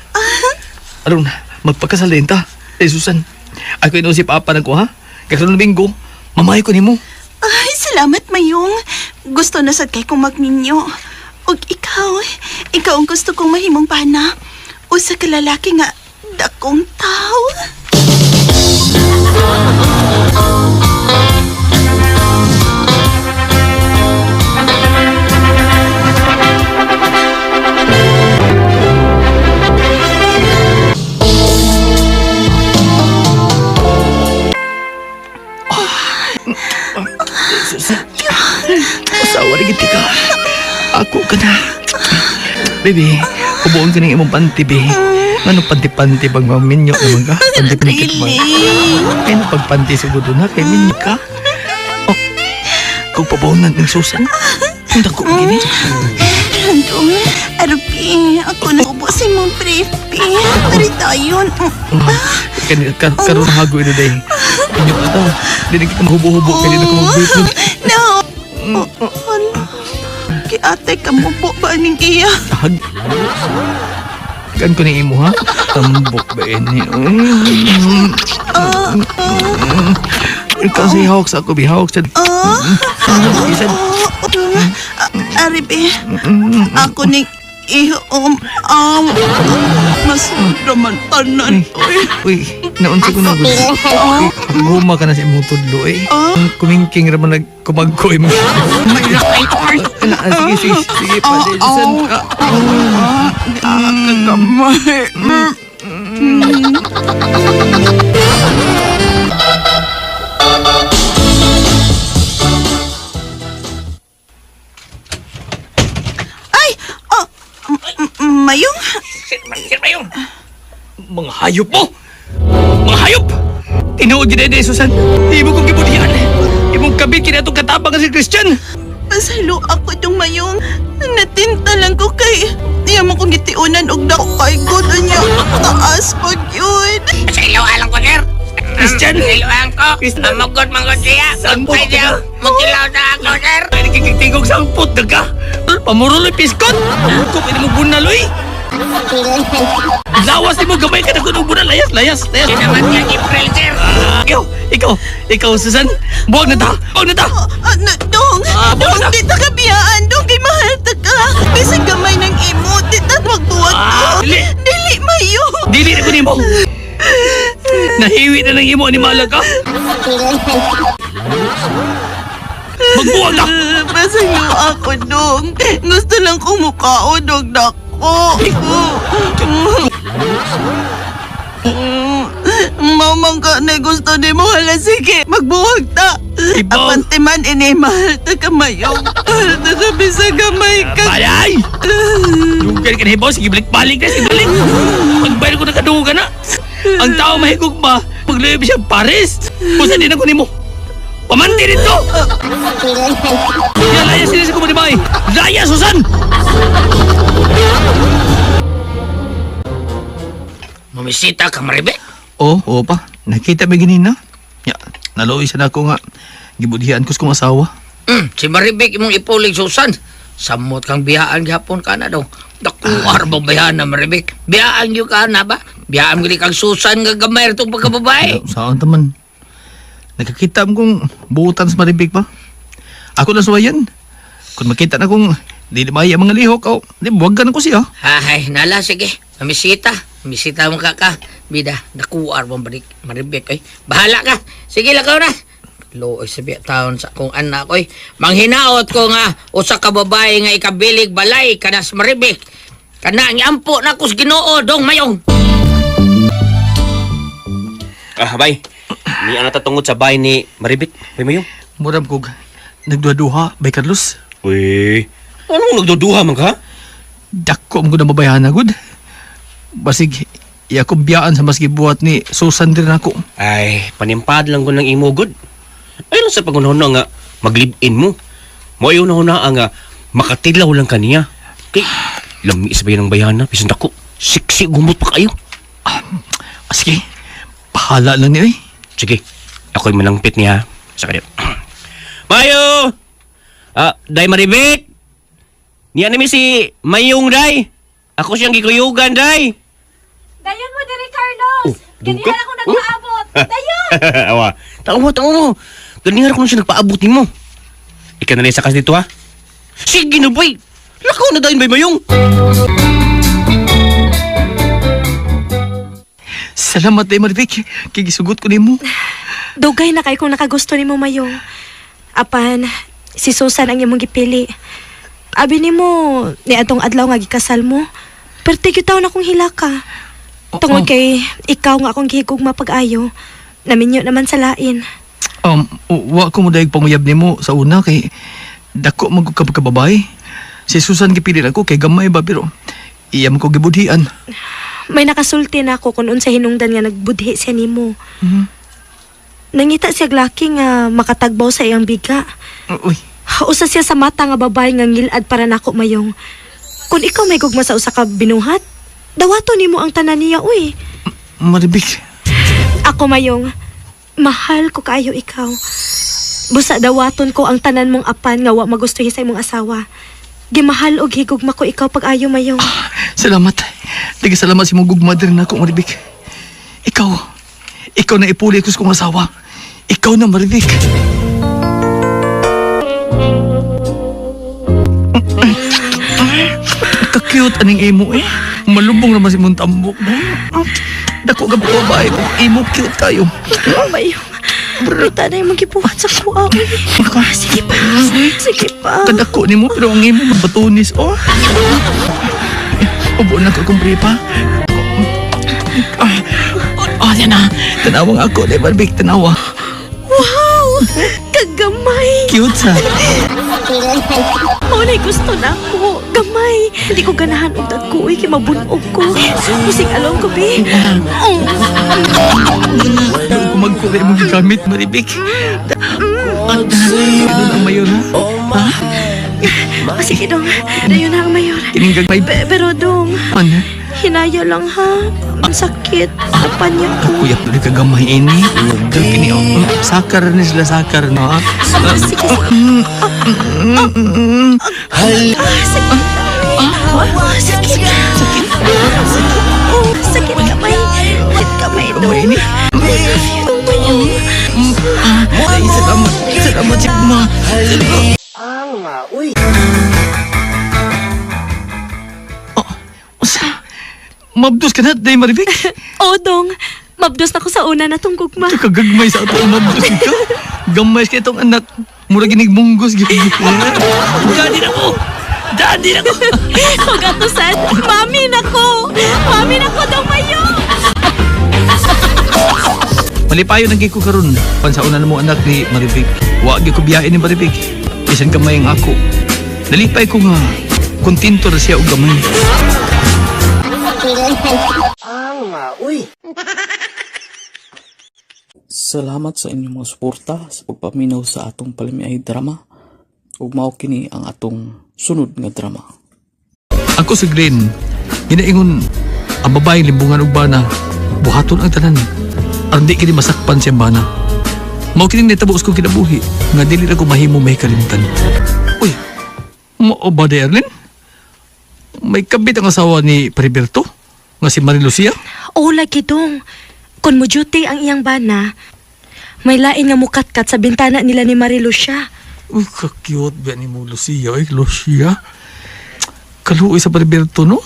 Aron, magpakasal din ta. Eh, Susan, ako ino si Papa na ko, ha? Kasunod Domingo, mamay ko nimo. Ay, salamat mayong. Gusto na sad kay kong magminyo. Og ikaw, ikaw ang gusto kong mahimong bana. Usa ka lalaki nga dakong tao. Susan, asawa na giti ka. Ako ka na. Baby, hubuon ka ng imong panty, be. Ano panty-panty bang maminyo naman ka? Panty-panty ba? Ay, napagpanty siguro na kay minyo ka. Oh, kung pabawanan ng Susan, ang dako gini. Dong, Arpi, ako na ubo si mong brief, pi. Ari tayo. Kani karon hago ino day. Inyo ka ta. Dili kita mahubo-hubo kay dili ko mag-brief. No. Hala. Ki ate ka mo po ba ning iya? Hag. Gan ko ni imo ha. Tambok ba ini? Kasi hawak sa ako, bihawak sa... Bisan. Ari, pi. Ako ning iho mas raman tanan. Uy. Uy, naunsa ko na gud. Guma ka na sa imong tudlo eh. Kumingking ra man nagkumagko imong. Sige, sige, sige pa. Bisan. Kagamay. Ay! Oh, Mayong? Mga hayop mo! Mga hayop! Tinuod gid ni Susan. Imo kong gibudhian. Imong kabit kini atong katabang nga si Christian. Pasalo ako dong Mayong. Natinta lang ko kay... Iya mo kong gitiunan og dako kay God niya. Taas pag yun. Sa ilaw alang ko, sir. Christian! Sa ilaw ko. Christian! Amugod manggod siya. Saan mo? Ay, siya. Mutilaw na ako, sir. Ay, nagkikitigog sangpot na ka! Pamuruloy piskot! Pamukop, ini mo bunaloy! Lawas ni mo, gamay ka na kung bunal! Layas, layas, layas! Di naman niya April, sir. Ah, ikaw, ikaw, ikaw, Susan! Buwag na ta! Buwag na ta! Ano, dong? Ah, Dong, wala. di ta kabiyaan. Dong, kay mahal ta ka. Bisag gamay ng imo, di ta magbuwag Ah, ko. dili. Dili, Mayo. Dili na ko nimo! Nahiwi na ng imo animala ka! Magbuwag ka! Pasalo ako, dong. Gusto lang kong mukhaon, dong, dako. Mamang ka na gusto ni mo. Hala, sige, magbuwag ta. Ibaw. Apante man, ini, mahal ta ka, Mayo. Mahal ta ka, bisag gamay ka. Bayay! Dugan ka na hibaw, sige balik-balik na, sige balik! Magbayad ko na kadugan na! Ang tao mahigog ba? Paglayob siya Paris! Busa din ako nimo! Pamanti dito! Ya, layas sila sa kumunibay! Layas, Susan! Mumisita ka, Maribek. Oo, oo pa. Nakita ba ganina? Ya, naluoy siya na ako nga. Gibudhian ko sa kong asawa. Si Maribek imong ipulig Susan. Samot kang biyaan gihapon ka na daw. Naku, arbang bayan na Maribek. Biyaan gyud ka na ba? Biyaan gyud kang Susan nga gamay itong pagkababae. Saan taman? Nakakita mo kong buutan sa Maribik pa. Ako na suwayan. Kung makita na kong di na maya mga lihok, oh, di buwaggan ko siya. Hay, nala sige. Mamisita. Mamisita mo ka ka. Bida, naku, arbang balik Maribek ay. Bahala ka. Sige, lakaw na. Looy sa biya taon sa akong anak oy. Manghinaot ko nga usa ka babae nga ikabilig balay kanas Maribek. Kana ang ampo na kus Ginoo dong mayong. Ah, bay. Ni ang natatungod sa bay ni Maribik. Bay Mayong. Murag kog nagduha-duha bay Carlos. Uy. Anong nagduduha man ka? Dako mo na mabayahan na gud. Basig iya kong biyaan sa mas gibuhat ni Susan din ako. Ay, panimpad lang ko ng imo gud. Ay lang sa pangunahon nga mag-live-in mo. Mo na na ang makatilaw lang kaniya. Kay lami sa bayan ng bayana, bisan dako. Siksi gumot pa kayo. Ah, sige, bahala lang niya eh. Sige, ako'y manangpit niya. Sa kanya. Mayo! Ah, Day Maribik! Niya nami si Mayong Day. Ako siyang gikuyugan, Day. Dayon mo diri, Carlos! Oh, duga? Ganihan ako nagpaabot! Dayon! Awa. Tawa, tawa. Ganyan ko na siya nagpaabot nimo. Ika na sa kas dito, ha? Sige na, boy. Lakaw na dahil, bay Mayong. Salamat day Maribik. Kay gisugot ko nimo. Dugay na kay kung nakagusto nimo Mayong. Apan, si Susan ang imong gipili. Abi nimo ni atong adlaw nga gikasal mo. Perti gyud taon akong hilaka. Tungod kay ikaw nga akong gihigugma pag-ayo. Naminyo naman sa lain. Wa ko mo dayag panguyab nimo sa una kay dako man ko kababay. Si Susan gipili ako kay gamay ba pero iya man ko gibudhian. May nakasulti na ako kung unsa hinungdan nga nagbudhi siya nimo. Nangita siya laki nga makatagbaw sa iyang biga. Uy, Usa siya sa mata nga babae nga ngilad para nako Mayong. Kung ikaw may gugma sa usa ka binuhat, dawato nimo ang tanan niya, uy. Maribik. Ako mayong, mahal ko kaayo ikaw. Busa dawaton ko ang tanan mong apan nga wa magustuhi sa imong asawa. Gimahal og higugma ko ikaw pag-ayo mayong. Salamat. Daghang salamat sa imong gugma diri nako, Maribik. Ikaw, ikaw na ipuli ko sa kong asawa. Ikaw na, Maribik. Ka-cute aning imo eh. Malubong naman si mong tambok. Dako ka ba ba? Imo cute kayo. Mayong, kita na imong gibuhat sa kuha, uy. Sige pa, sige pa. Kadako nimo pero ang imo mabatunis oh. Ubo na ko kung pa. Ah, oh, yan na. Tanawang ako, di ba, Big? Tanawa. Wow! Kagamay! Cute sa. Mao na'y gusto na ako. Gamay. Hindi ko ganahan og dagko uy kay mabunog ko. Musing along ko be. Oh. Doon ko magkuri mo gigamit, Maribik. Ano ang mayor, ha? Ha? Ah, sige dong. Dayon na ang mayor. Kining gagmay. Pero dong, Ano? hinaya lang ha. Ang sakit. Apan niya ko. Kuyap na kagamay ini. Pero kini, oh, sakar ni sila, sakar, no? ha? Ah, sige, sige. Ah, sakit. Ah, sakit. Sakit. Sakit. Oh, sakit kamay. Sakit kamay dong. Gamay ini. I love you, dong, mayong. Ay, salamat. Salamat, Sigma. Salamat. Oh, usa. Mabdos ka na, Day Maribik. Oh, dong. Mabdos na ko sa una na tong gugma. Ito kagagmay sa ato, mabdos ka. Gamay ka itong anak. Mura ginig munggos. Daddy na ko! Daddy na ko! Huwag ato sad. Mami na ko. Mami na ko dong mayo. Malipayo nang ko karon. Pansauna na mo anak ni Maribik. Wa gyud ko biyain ni Maribik. Bisan gamay ang ako. Nalipay ko nga kontento ra siya og gamay. Salamat sa inyong mga suporta sa pagpaminaw sa atong palamiay drama. Ug mao kini ang atong sunod nga drama. Ako si Glenn. Ginaingon ang babaeng limbungan og bana. Buhaton ang tanan. Aron di kini masakpan siyang bana. Mao kining nitabo sa kong kinabuhi nga dili ra ko mahimo may kalimtan. Uy, mao ba di Erlin? May kabit ang asawa ni Periberto nga si Marie Lucia? Oh, lagi dong. Kung mo duty ang iyang bana, may lain nga mukatkat sa bintana nila ni Marie Lucia. Uy, ka-cute ba ni mo, Lucia? Ay, Lucia. Kaluoy sa Periberto, no?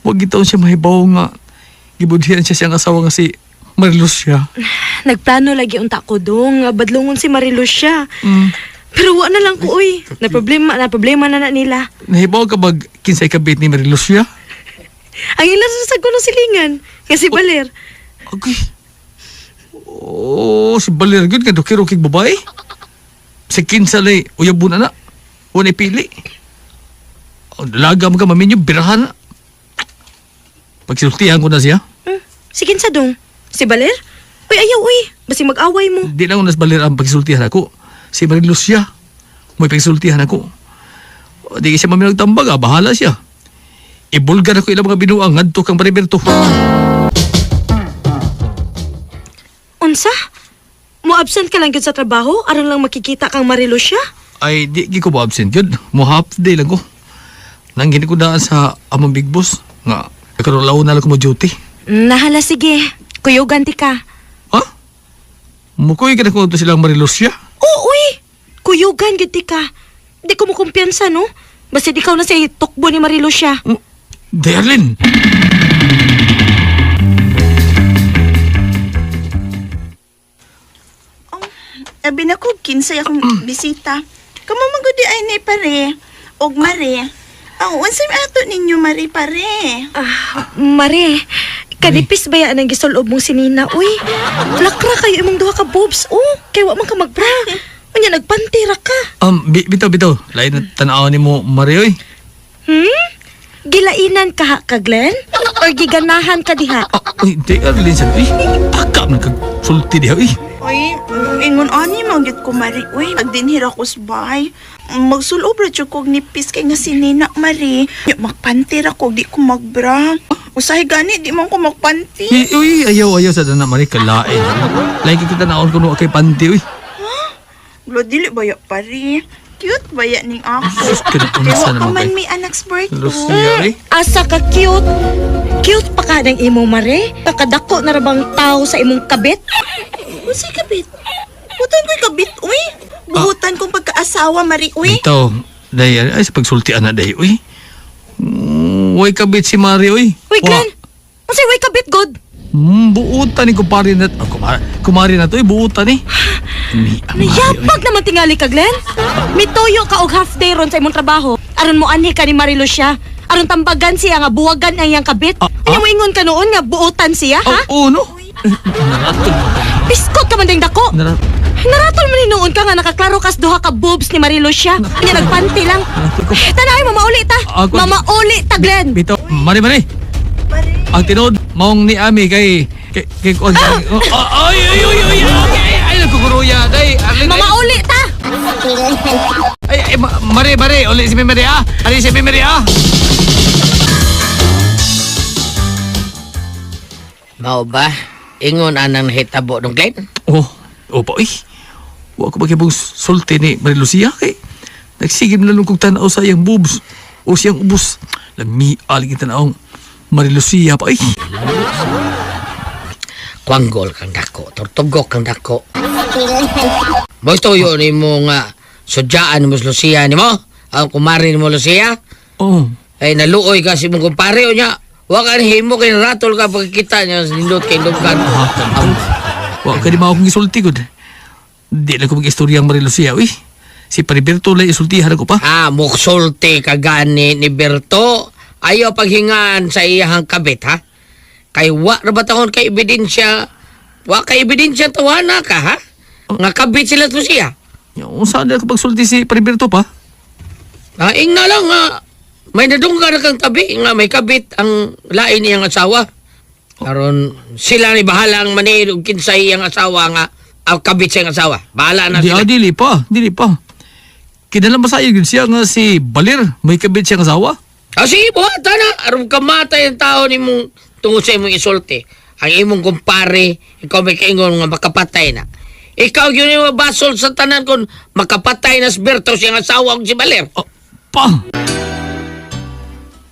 Huwag gitaon siya mahibaw nga. Gibudhian siya siyang asawa nga si Marie Lucia. Nagplano lagi unta ko dong, nga badlongon si Marie Lucia. Pero wa na lang ko, uy. Na problema, na problema na na nila. Nahibaw ka bag kinsay kabit ni Marie Lucia? Ang ilan sa kuno silingan, nga si Baler. Okay. Oh, si Baler gyud nga dokiro kig babae. Si kinsa lay uyabon na na. Wa na pili. Ang dalaga mo ka maminyo birahan na. Pagsultihan ko na siya. Si kinsa dong? Si Baler? Uy, ayaw, uy. Basi mag-away mo. Di lang nas Baler ang pagsultihan ako. Si Marie Lucia. May pagsultihan ako. O, di siya maminag tambag, ah, bahala siya. Ibulgar ako ilang mga binuang ngadto kang Pariberto. Unsa? Mo absent ka lang gyud sa trabaho aron lang makikita kang Marie Lucia? Ay, di, di ko ba absent yun? Mo half day lang ko. Nanggini ko daan sa among big boss. Nga, karon law na lang ko mo duty. Nahala sige. Kuyugan ti ka. Ha? Mukoy ka na ko to silang Marilucia? Oo, uy. Kuyugan gyud ti ka. Di ko mo kumpiyansa, no? Basta ikaw na si tukbo ni Marie Lucia. Darlene! Abi na ko, kinsay akong bisita. Kamo magudi ay ni pare. Og mare. Aw, unsay ato ninyo mare pare? Ah, Mare, kanipis ba yan ang gisulob mong sinina, uy? Lakra kayo imong duha ka boobs, oh. Kay wa man ka magbra. Unya nagpantira ka. Bitaw, bitaw. Lain na tanaw ni mo, Mario, eh. Hmm? Gilainan ka ha ka, Glenn? Or giganahan ka diha? Ah, uy, di, Arlene, sabi. Uy, paka man kag sulti diha, uy. Ay, ingon ani man gyud ko Mari. Uy, pag dinhir ako sa bahay, magsulob ra jud kog nipis kay nga si Nina Mari. Ya, magpanty ra ko, di ko magbra. Usahay gani di man ko magpanty. Uy, uy, ayaw, ayaw sa dana, Mari, kalain. Like kita naon kuno kay panty, uy. Lo dili ba ya pare? Cute ba ya ning ako? Sus, Kay kinaunsa wa pa naman man kay. may anak's birthday. Lucia, eh. Asa ka cute. Cute pa ka ng imo Mare. Kakadako na ra bang tao sa imong kabit? Unsay kabit? Butan ko'y kabit, uy. Buhutan kong pagkaasawa, Mari, uy. Ito, day, ay, sa pagsultian na day, uy. Way kabit si Mari, uy. Uy, Glenn. Unsay way kabit god? Buutan ni kumari na, oh, kumari na to, uy, buutan eh. Ni, ang Mari, uy. Nayapag naman tingali ka, Glenn. Mituyo ka og half day ron sa imong trabaho. Aron mo anhi ka ni Marilucia. Aron tambagan siya nga buwagan ang iyang kabit. Ah, Anya mo ingon ka noon nga buotan siya, ha? Oh, oh, no? Naratol mo. Piskot ka man ding dako. Naratol Naratol man noon ka nga nakaklaro kas duha ka boobs ni Marilucia. Anya nagpanty lang. Naratol ko. Tanay, mamauli ta. Ako- Mamauli ta, Glenn. Bito, Mari, Mari. Ang tinuod, maong ni Ami kay kay kay oh, ay ay ay ay ay ay ay nagkukuruya day Arlene, ay, Mamauli ta. ay, ay Mari Mari uli si Mary ah, ali si Mary ah. Mao ba? Ingon anang nahitabo nung Glenn? Oh, oh pa uy. Wa ko magibong sulti ni Mari Lucia kay nagsigim na lang kong tanaw sa iyang boobs o siyang ubos. Lami alig tanaw Mari Lucia pa uy. Kwanggol kang dako, tortugok kang dako. Mo'y tuyo ni mo nga sudyaan mo si Lucia ni mo? Ang kumari ni mo Lucia? Oh, Ay naluoy ka si mong kumpare o niya. Wa ka himo kay ratol ka pagkita niya sa nindot kay lugar. wa ka di mao akong gisulti gud. Di lang ko mag-istorya ang Mari Lucia uy. Si Pariberto lang isultihan ko pa. Ah, muksulti ka gani ni Berto. Ayaw paghingaan sa iyahang kabit, ha? Kay wa ra ba taon kay ebidensya? Wa kay ebidensya tawana ka, ha? Nga kabit sila to siya. Yung saan na ako pagsulti si Pariberto pa? Ah, ingna lang nga. May nadunggan na kang tabi nga may kabit ang lain niyang asawa. Aron sila ni bahala ang maniil og kinsay iyang asawa nga ang kabit sa iyang asawa. Bahala na Di, sila. ah, dili pa, dili pa. Kinala masayo yun siya nga si Balir, may kabit siyang asawa. Ah, sige, buhata na. Aron kamatay ang tao nimong tungod sa imong isulti. Ang imong kumpare, ikaw may kaingon nga makapatay na. Ikaw yun yung mabasol sa tanan kung makapatay na si Berto siyang asawa og si Baler. Oh, pa!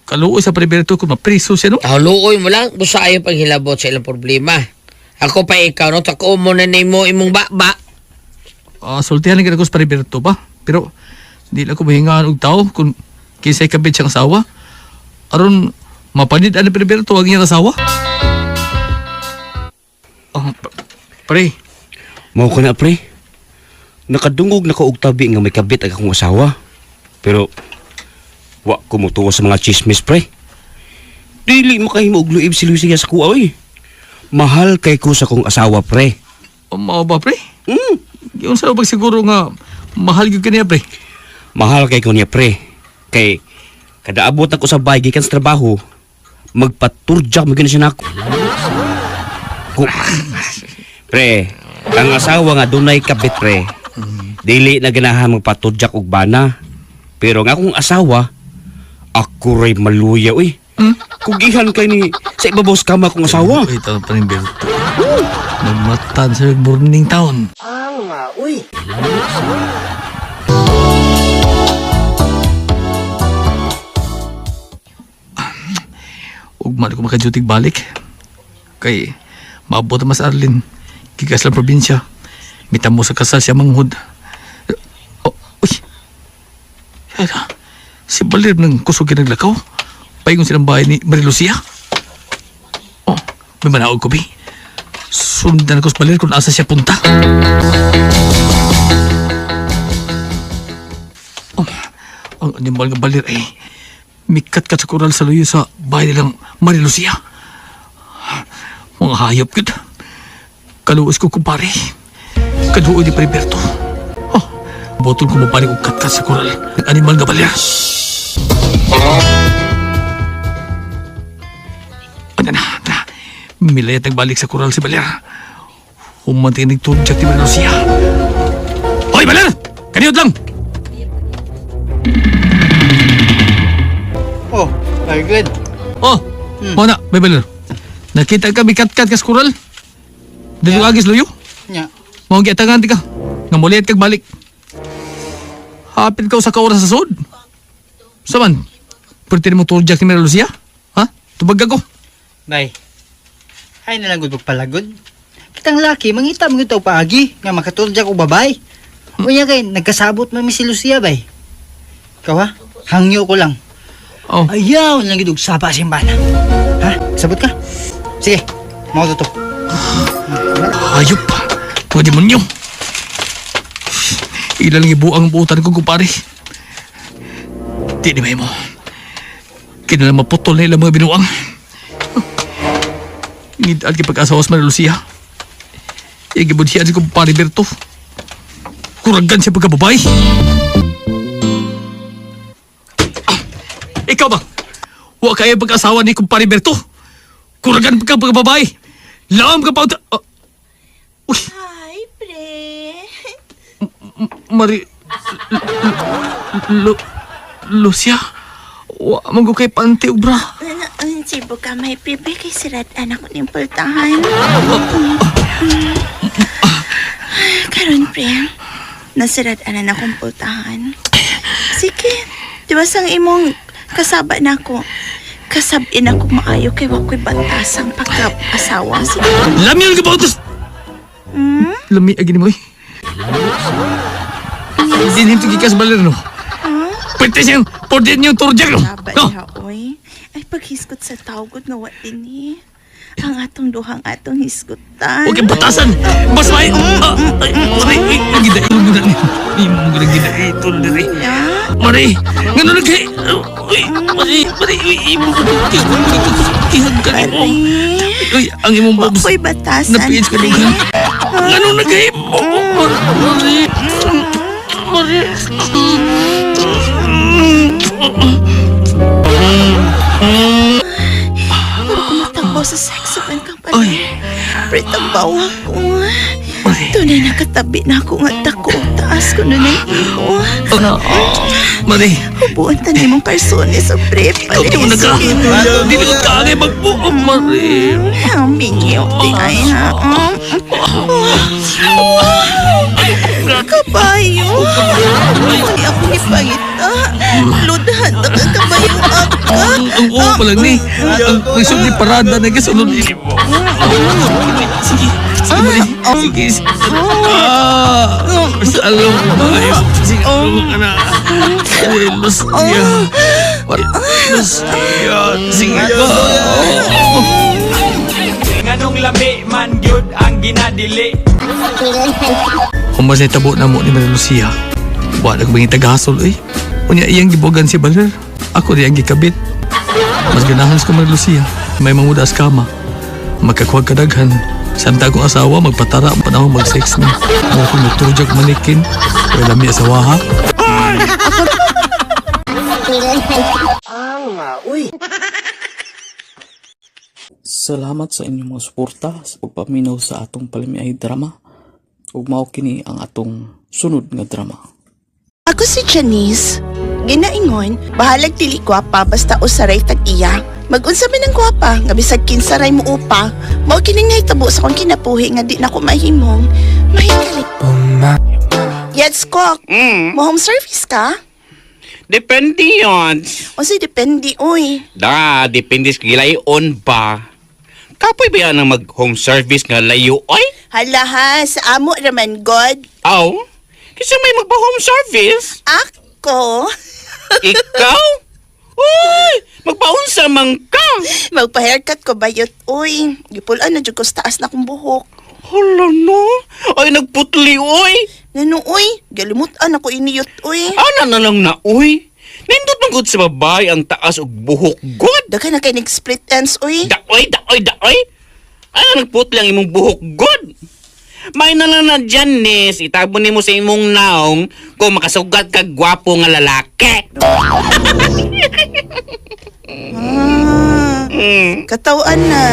Kaluoy sa Pariberto kung mapriso siya, no? Taluoy mo lang, busa ayaw paghilabot sa ilang problema. Ako pa ikaw, no? Tako mo na nimo imong baba. Ah, sultihan lang ko sa Pariberto pa. Pero, di lang ko mahingaan og tao kung kinsay kabit siyang asawa. Aron, mapanid ang Pariberto ang iyang asawa. Ah, pre, Mao ka na, pre. Nakadungog na ko og tabi nga may kabit ang akong asawa. Pero wa ko motuo sa mga chismis, pre. Dili makahimo og luib si Lucia sa kuha, oy. Mahal kay ko sa akong asawa, pre. Oh, mao ba, pre? Mm. Yung sa pag siguro nga mahal gyud kaniya, pre. Mahal kay ko niya, pre. Kay kada abot ako sa bahay gikan sa trabaho, magpaturjak mo gyud na siya nako. Pre, ang asawa nga dunay kabit, pre. Dili na ganahan magpaturjak og bana. Pero ang akong asawa, ako ray maluya, uy. Kugihan kay ni sa ibabaw sa kama akong asawa. Uy, ito pa rin Berto. Nagmatan sa burning town. Ugma na ko makaduty balik. Kay maabot na mas Arlene. Gikas lang probinsya. Mitamo sa kasal siya manghod. Oh, uy. Ay, si Balir ng kusog naglakaw. Paingon silang bahay ni Marilucia. Oh, may manaog ko, bi. Sundan ko sa Balir kung asa siya punta. Oh, ang animal nga Balir ay mikat-kat sa koral sa luyo sa bahay nilang Marilucia. Mga hayop yun. Kaluos ko kumpare. Kaduoy ni Periberto. Oh, botol ko mabalik og katkat sa koral. Ang animal nga balir. Ano na, na. Milayat nagbalik sa koral si Balir. Human tinig turjak ni Maria Lucia. Hoy, Baler! Kaniyot lang! Oh, very good. Oh, mo na, may Baler. Nakita ka bikat-kat kas kural. Dito yeah. Agis luyo. Nya. Mao giatangan ti ka. Nga mulihat kag balik. Hapit ka sa kaoras sa sud. Saman? Pwede mo turjak ni Maria Lucia? Ha? Tubag ka ko. Bay. Ay na lang gud pagpalagod. Kitang laki, mangita mo gyud paagi nga makatulja ko babay. Unya kay nagkasabot man mi si Lucia bay. Ikaw ha? Hangyo ko lang. Oh. Ayaw na lang gyud og saba sa bana. Ha? Sabot ka? Sige, mao to to. Hayop! Mga demonyo! Ila lang ibuang buutan ko, kumpare. Di ni may mo. Kinala maputol na ilang mga binuang. Ngidaan kay pag-asawa sa Maria Lucia. Igibudhian si kumpare Berto. Kuragan siya pagkababay. Ah, ikaw ba? Wa kayo pag-asawa ni kumpare Berto. Kuragan ka pagkababay. Laom ka pa. Ah, uy, Hi, pre. Mari... Lu... Lucia? Wa man ko kay panty ubra. Sibo ka, may pipi kay sirat anak ko ning pultahan. Karon, pre, nasirat anak na akong pultahan. Sige, di ba sang imong kasaba na ako? Kasabin ako maayo kay wa ko'y batasang pagka-asawa. Sige. Lami ang gabaw. Lami agin mo eh. Hindi nito gikas baler no. Pwede siyang pwede niyo turjak no. Saba No. diha, oy. Ay, paghisgot sa tawgod nga wa dinhi. Ang atong duhang atong hisgutan. Huwag kang batasan. Bas may. Ah, ay, Mari, ay, ang gida mo na ni. Imo mo gida itol diri. Mari, ngano na kay. Uy, Mari, Mari, uy, imo ko kihag ka nimo. Uy, ang imong Wa bobs. ko'y batasan, Napiits ka pre. dughan. Ngano na kay mo? Mari. Mari. Pero kumatagbaw sa sex upan kang Oy. pala. Pre, tagbaw ako. Mari. Tunay nakatabi na ako nga dako. Taas ko na ng imo. Oh, Mari. Hubuan ta nimong karsones sa pre. Ikaw di mo na ka. Dili ko kaangay magbuo, Mari. Ang mingiw di ay ha. Kabayo. Ay, ako ni pangita. Ludhan na ka kabayo aka. Ang oo pa lang ni. Ang ang ni parada na gasunod ni. Sige, sige, Mari. Sige. Ah, sa alam ko ba? Sige, alam ka na. Lucia. Lucia. Sige ba? Nganong lami man gyud ang ginadili. Humas na tabo na mo ni Maria Lucia. Wa na ko bang taghasol eh. Unya iyang gibogan si Baler. Ako di ang gikabit. Mas ganahan sa ko Maria Lucia. May manguda sa kama. Magkakuha kadaghan. Samta akong asawa, magpatara ang panahon mag-sex na. Mo ko magturjak manikin. Wala mi asawa ha. Salamat sa inyong mga suporta sa pagpaminaw sa atong palamiay drama. Ug mao kini ang atong sunod nga drama. Ako si Janice. Ginaingon, bahalag dili gwapa basta usaray tag iya. Magunsa man ang gwapa, nga bisag kinsaray mo upa. Mao kining nahitabo sa akong kinabuhi nga di na ko mahimong. Mahikali. Yes, Kok. Mo home service ka? Depende yon. O si depende, uy. Da, depende sa gilayon ba. Kapoy ba yan ang mag-home service nga layo, oy? Hala ha, sa amo raman god. Aw, kasi may magpa-home service. Ako, Ikaw? Uy, magpaunsa man ka. magpa-haircut ko bayot, uy. Gipulaan na jud ko sa taas na kong buhok. Hala no, ay nagputli, oy. Ngano, uy? Galimutan ako iniyot, uy. Ana na lang na, uy. Nindot man gud sa babae ang taas og buhok god. Daghan na kay nag-split ends, uy. Daoy, daoy, daoy. Ano nagputli ang imong buhok god? May na lang na dyan, Nis. Itabon nimo sa imong naong kung makasugat kag gwapo nga lalaki. Ah, katawan na.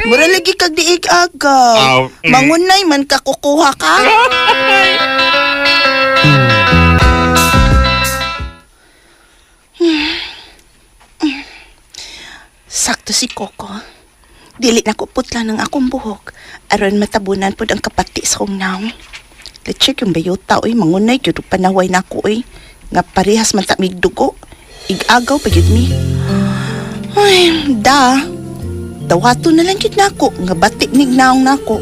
Mura lagi kag diig agaw. Aw, mm. Mangunay man ka kukuha ka. Sakto si Coco. Dili na ko putla ng akong buhok. Aron matabunan pod ang kapati sa kong naong. Let's yung bayota oy mangunay gyud og panaway nako oy. Nga parehas man ta mig dugo. Igagaw pa gyud mi. Ay, da. Dawato na lang gyud nako nga batik nig naong nako.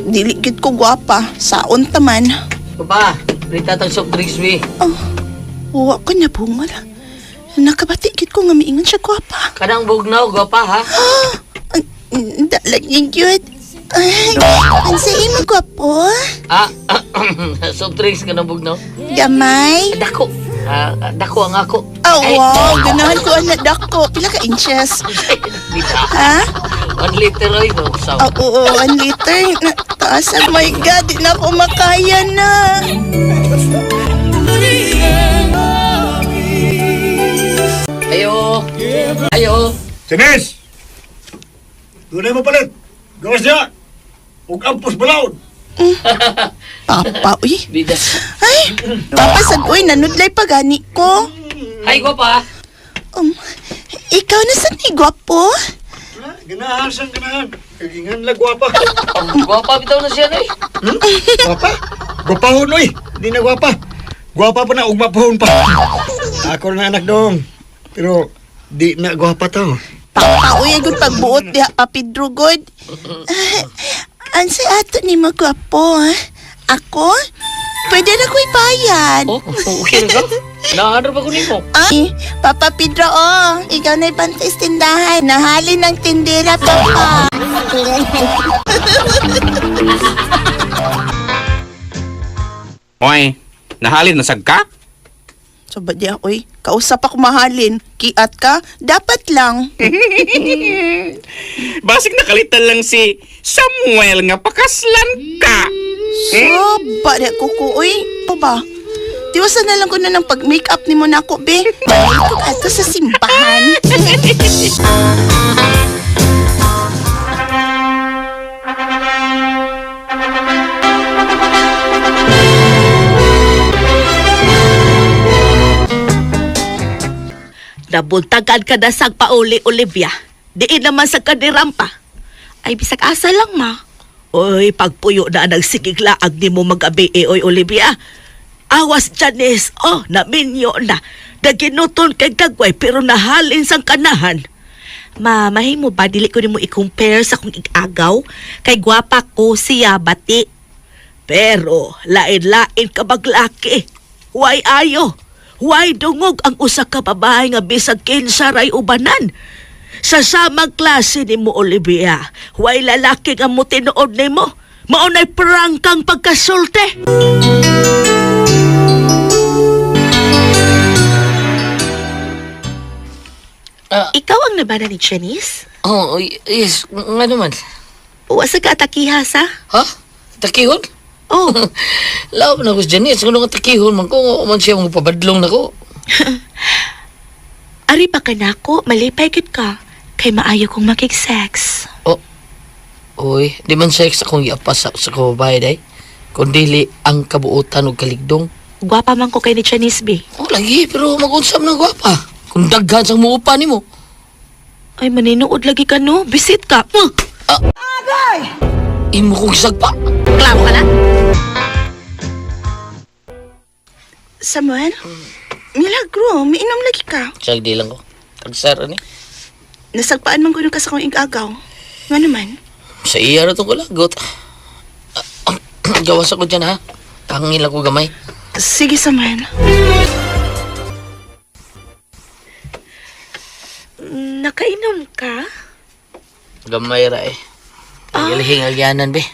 Dili gyud ko gwapa, saon ta man. Papa, rita tag soft drinks mi. Oh, wa ko na bungal. Nakabati gyud ko nga miingon siya gwapa. Kanang bugnaw, gwapa ha? Da lagi gyud. Ay, ang sa imo gwapo? Ah, soft drinks kanang bugnaw. Gamay. Dako. Ah, dako ang ako. Oh, wow. Ganahan ko ang dako. Pila ka inches? Ha? 1 liter oy, no. So, Oh, oo, 1 liter. Taas. Oh my God, di na ako makaya na. Ayo. Ayo. Sinis! Tunay mo palit! Gawas niya! Ug ampos balaod! Papa, uy. Bida. Ay, papa, sad, uy, nanudlay pa gani ko. Ay, gwapa. Ikaw na sa ni gwapo? Ganahan siyang ganahan. Kagingan lang gwapa. Gwapa bitaw na siya eh. Gwapa? Gwapahon oy! Di na gwapa. Gwapa pa na, ugma pahon pa. Ako na anak dong. Pero di na gwapa to. Papa, uy, ay good pagbuot diha, pa Pedro, good. Ansay ato ni mo gwapo, ha? Ako? Pwede na ko ibayad. Oh, okay ra ka. Naano ba ko nimo? Ay, Papa Pedro, oh, ikaw na ibantay sa tindahan. Nahalin ng tindera, Papa. Oy, nahalin na sad ka? So, ba di oy, kausap ako mahalin. Kiat ka? Dapat lang. Basig nakalitan lang si Samuel nga pakaslan ka. So, ba di kuko, oy. Pa ba? Tiwasan na lang ko na ng pag-makeup ni mo na ako, be. Balik ko ato sa simbahan. Nabuntagan ka na sa pauli, Olivia. Diin naman sa kanirampa. Ay, bisag asa lang, ma. Oy, pagpuyo na nagsigiglaag ni mo magabi, eh, oy, Olivia. Awas, Janice. Oh, naminyo na. Naginuton kay gagway pero nahalin sang kanahan. Ma, mahimo ba dili ko nimo i-compare sa kong igagaw? Kay gwapa ko siya bati. Pero lain-lain ka baglaki. Why ayo? Why dungog ang usa ka babae nga bisag kinsa ray ubanan? Sa samang klase nimo Olivia, why lalaki nga mo tinuod nimo? Maunay prangkang pagkasulte. Ikaw ang nabana ni Janice? Oh, yes, nga naman. Wa sa ka atakihas, ha? Ha? Takihon? Oh, Laom na ko si Janice. Kung nga takihon man ko, man siya mga pabadlong na ko. Ari pa ka nako, malipay gid ka. Kay maayo kong makig-sex. Oh. Uy, di man sex akong iapas sa kababae day. Kung dili ang kabuotan og kaligdong. Gwapa man ko kay ni Janice B. Oh, lagi, pero mag-unsam ng gwapa. Kung daghan sang muupa nimo. Ay, maninuod lagi ka no. Bisit ka. Huh. Imo kong sagpa. Klaro ka na? Samuel, milagro, miinom lagi ka. Siyag di lang ko. Tagsara ni. Nasagpaan man kuno ka sa kong igagaw. Nga naman. Sa iya ra tong kalagot. Gawas ako dyan ha. Pangil ako gamay. Sige, Samuel. Nakainom ka? Gamay ra eh. Ang agyanan be.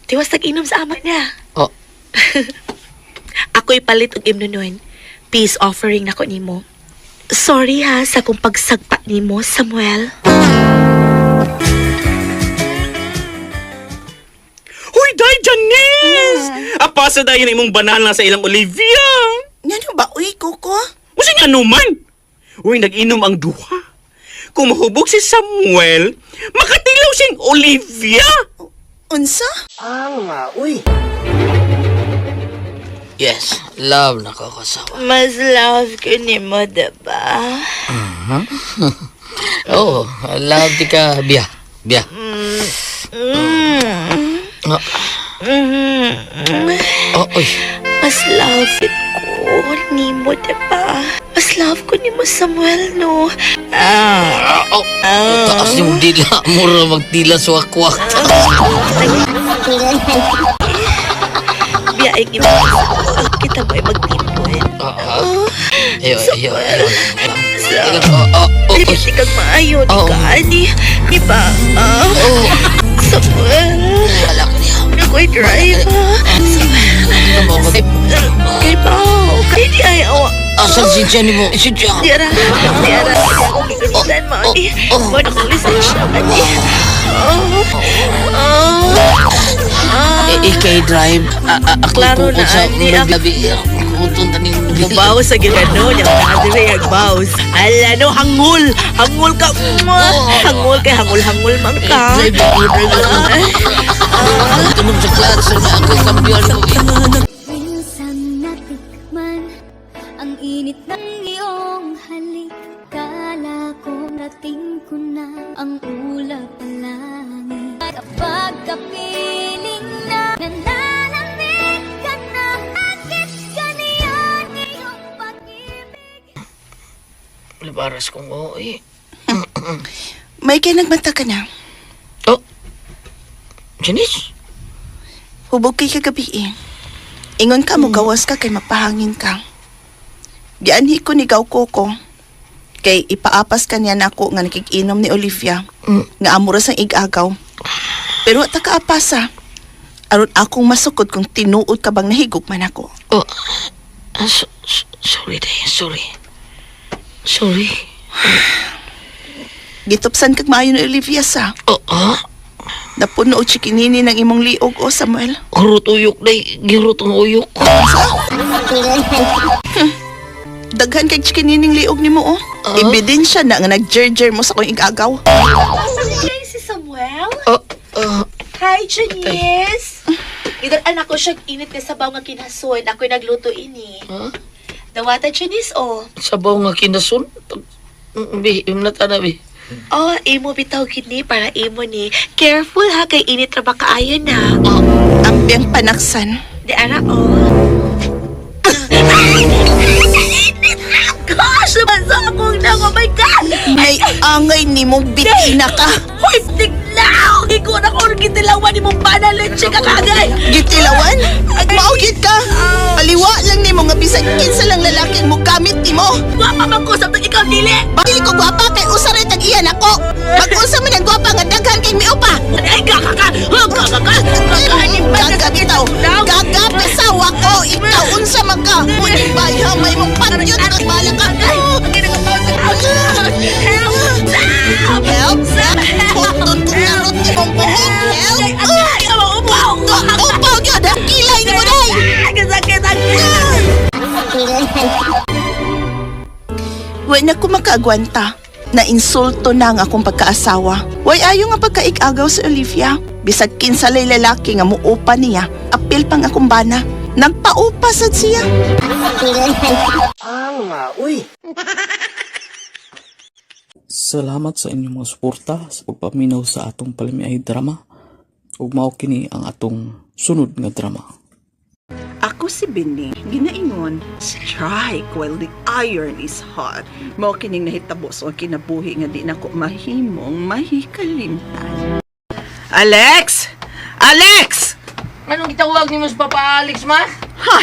Tiwas nag-inom sa ama niya. Oh. Ako'y palit og imno nun. Peace offering nako nimo. Sorry ha sa kung pagsagpa nimo, Samuel. Huy, day, Janice! Apasa dayon imong banana sa ilang Olivia. Ngano ba, uy, Coco? Usa nga naman? Uy, nag-inom ang duha. Kung mahubog si Samuel, makatilaw siyang Olivia. Unsa? Yes, love na ko kasawa. Mas love ko ni mo, diba? Oh, love di ka, Bia. Bia. Oh, oh, oy. Mas love it ko ni mo, diba? Mas love ko ni mo, Samuel, no? Ah. Ah, oh, taas yung dila. Mura magdila suwakwak. Biya, ay kita. Kita mo ay magtipon. Ah, ah. Ayo, ayo, ayo. Ayo, oh, oh, oh, oy. Hindi kang maayo, di Oh. ka, ani. Di ba? Ah. Oh, Samuel. wala ka niya. Ako'y drive, ha? Samuel. Kay Pao. Kay di ay awa. Asan si Jenny mo? Si Jenny. Di ara. Di ara. Akong gigamitan mo, ani. Oh. Mo na kong lisensya, ani. Oh. Oh. Eh, ikay drive. Ah, ah, ako Klaro kung na, sa ani. labi. Kung taning Mubaw sa ginano niya. Kadiri ang baws. Ala no, hangul. Hangul ka. Mwah. Hangul kay hangul-hangul man ka. Drive ako, drive ako. Tunog sa clutch. Ako kambiyon ko. Minsan natikman ang init ng iyong halik. Kala ko rating ko na ang ulap ng langit. Kapag kapiling na nananamig ka na, bakit ganyan iyong pag-ibig? Labaras kong oo eh. May kay nagmata ka na. Oh. Janice? Hubog kay kagabi eh. Ingon ka mo gawas ka kay mapahangin ka. Gianhi ko ni Gaw Koko. Kay ipaapas ka niya nako nga nakikinom ni Olivia. Nga amo ra sang igagaw. Pero wa ta kaapasa. Aron akong masukod kung tinuod ka bang nahigog man ako. Oh. Ah, sorry, day. Sorry. Sorry. Gitupsan kag maayo ni Olivia sa. Oh, ah? Napuno og chikinini ng imong liog o Samuel. Hurot uyok, day. Gihurot ang uyok. Daghan kay chikinining liog nimo oh. Ebidensya na nga nagjerjer mo sa akong igagaw. Si Samuel? Oh, oh. Hi, Janice! Gidan ko siyang init nga sabaw nga kinason. Ako'y nagluto ini. Huh? Dawata, Janice, oh. Sabaw nga kinasun. Bi, imnat ana, bi. Oh, imo bitaw kini para imo ni. Careful ha, kay init ra ba kaayo na. Ambyang panaksan. Di ara, oh. Ay! Gosh! Lumasa akong nang, oh my God! May angay nimo bitina ka. Hoy, tiglaw! Ikaw na kung gitilawan ni mong panalitsi ka kagay! Gitilawan? Maugit ka. Paliwa lang nimo nga bisan kinsa lang lalaki ang mogamit nimo. Gwapa man ko sa ikaw dili! Dili ko gwapa kay usa ra tag iyan ako. Mag-usa man ang gwapa nga daghan kay miupa. Ay, gaga ka! Gaga ka! Gaga bitaw. Gaga pesawa ko. Ikaw unsa man ka? Pwede ba may mong patyon kag bala ka. Help! Help! Puton kong narot imong buhok. Help! Ay, upaw! Upaw gyud ang kilay nimo day. Kasakit ang Wa na ko makaagwanta. Na insulto na ang akong pagkaasawa. Way ayo nga pagkaigagaw si Olivia. Bisag kinsa lay lalaki nga muupa niya, apil pang akong bana. Nagpaupa sad siya. Salamat sa inyong mga suporta sa pagpaminaw sa atong palamiay drama. Ug mao kini ang atong sunod nga drama. Ako si Bining, ginaingon, strike while the iron is hot. Mao kining nahitabo sa akong kinabuhi nga di nako mahimong mahikalimtan. Alex! Alex! Anong gitawag ni mas Papa Alex, ma? Ha!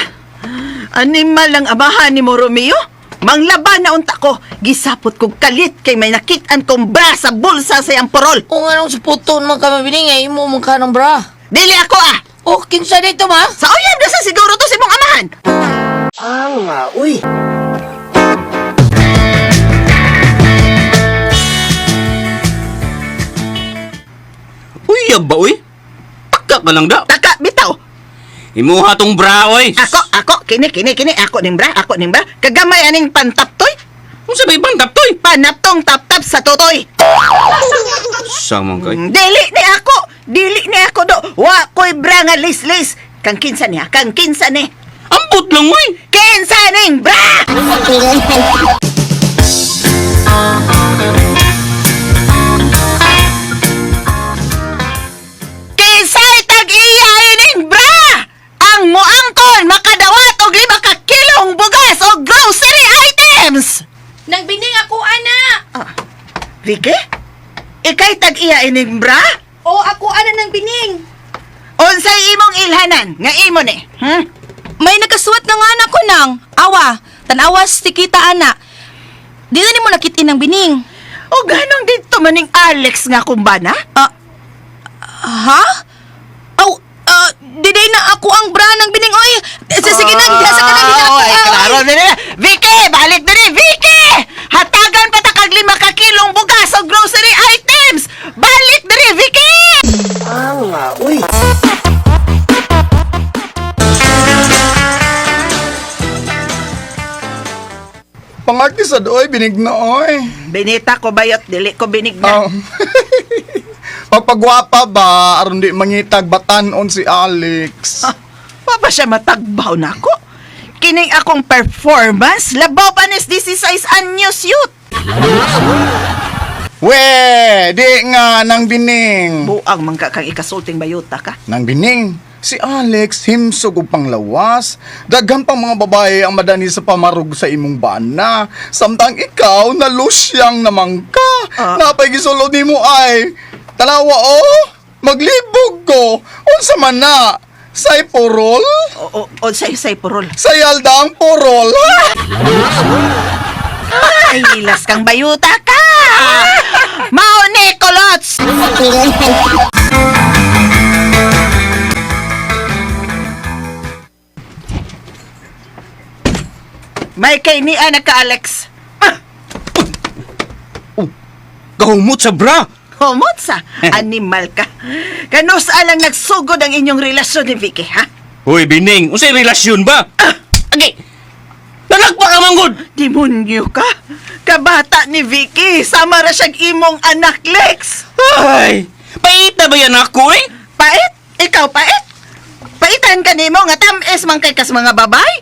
Animal ang amahan ni mo, Romeo? Manglaban na unta ko. Gisapot kong kalit kay may nakitaan kong bra sa bulsa sa iyang porol. Kung anong sa puton man ka mabiling, ay imo man ka ng bra. Dili ako ah! Oh, kinsa dito, ma? Sa uyab na sa siguro to si mong amahan! Uyab ba, uy? Taka ka lang da. Taka, bitaw! Imuha tong bra, oy. Ako, ako, kini, kini, kini, ako ning bra, ako ning bra. Kagamay aning pantaptoy. Unsa ba ibang taptoy? Panaptong tap-tap sa totoy. Samang kay. Dili ni ako. Dili ni ako do. Wa ko'y bra nga lis-lis. Kang kinsa niya? Kang kinsa ni? Ambot lang oy. Kinsa ning bra? Kinsay tag-iya ining bra? Ang muangkon makadawat og 5 ka kilong bugas o grocery items. Nang bining ako, ana! Vicky? Ikay tag-iya ining bra? O, ako, ana nang bining! Unsay imong ilhanan nga imo ni? Hmm? May nakasuwat na nga anak ko nang. Awa, tanawas ti kita ana. Di na nimo nakitin ang bining. O ganong dito maning Alex nga kumbana? Ha? Aw, diday na ako ang bra ng bining oy. Sige nang, sa kanang di na ako. Ay, klaro na nila. Vicky, balik na ni Vicky! Hatagan pa ta kag 5 ka kilong bugas o grocery items! Balik na ni Vicky! Pangarti sa doy, binigna oy. Benita ko bayot, dili ko binigna. Oh. Pagpagwapa ba, aron di mangitag batanon si Alex. Pa ba siya matagbaw na ako? Kining akong performance, labaw pa nis 16 anyos youth. We, di nga nang bining. Buang man ka kang ikasulting bayuta ka. Nang bining, si Alex himsog og panglawas. Daghan pang mga babae ang madani sa pamarog sa imong bana. Samtang ikaw nalusyang namang ka. Ah. Napay gisulod nimo ay. Tanawa oh, maglibog ko. Unsa man na? Say porol? O, o, o say, say, purol. Sayal ang porol. Ay, ilas kang bayuta ka! Mao ni Kolots! May kay ni anak ka, Alex. Gahumot sa bra. Humot sa animal ka. Kanus alang nagsugod ang inyong relasyon ni Vicky, ha? Hoy, bining, unsay relasyon ba? Agi. Nalagpa ka manggod. Demonyo ka. Kabata ni Vicky, sama ra siyang imong anak, Lex. Ay, pait na ba yan ako eh? Pait? Ikaw pait? Paitan ka nimo nga tamis man kay kas mga babay?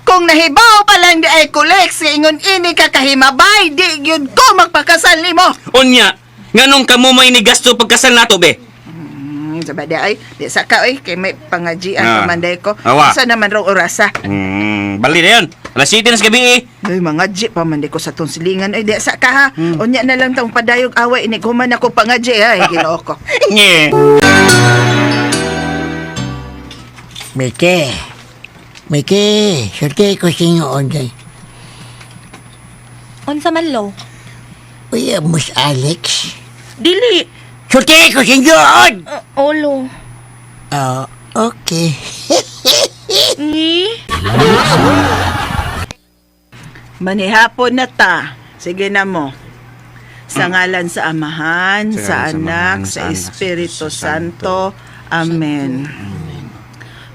Kung nahibaw pa lang di ay kulex, ingon ini ka kahimabay, di gyud ko magpakasal nimo. Unya, nganong kamo may nigasto pagkasal nato be? Sabi di ay, di sa ka oy, kay may pangajian Ah. pa man day ko. Awa. Sa naman rong orasa? Bali na yun. Alas 7 na sa gabi eh. Ay, mga G pa man di ko sa tong silingan. Ay, di sa ka ha. Unya na lang tong padayog away, inighuman ako pangaji ay, Ginoo ko. Nye. Mike, Mike, sulti ko sinyo onday. Unsa man lo? Uy, mus Alex. Dili. Sulti ko sinyo on! Olo. Ah, okay. Ni? Manihapon na ta. Sige na mo. Sa ngalan sa Amahan, Sa sa ngalan sa Anak, Amahan, sa sa Anak, Espiritu sa Santo. Amen.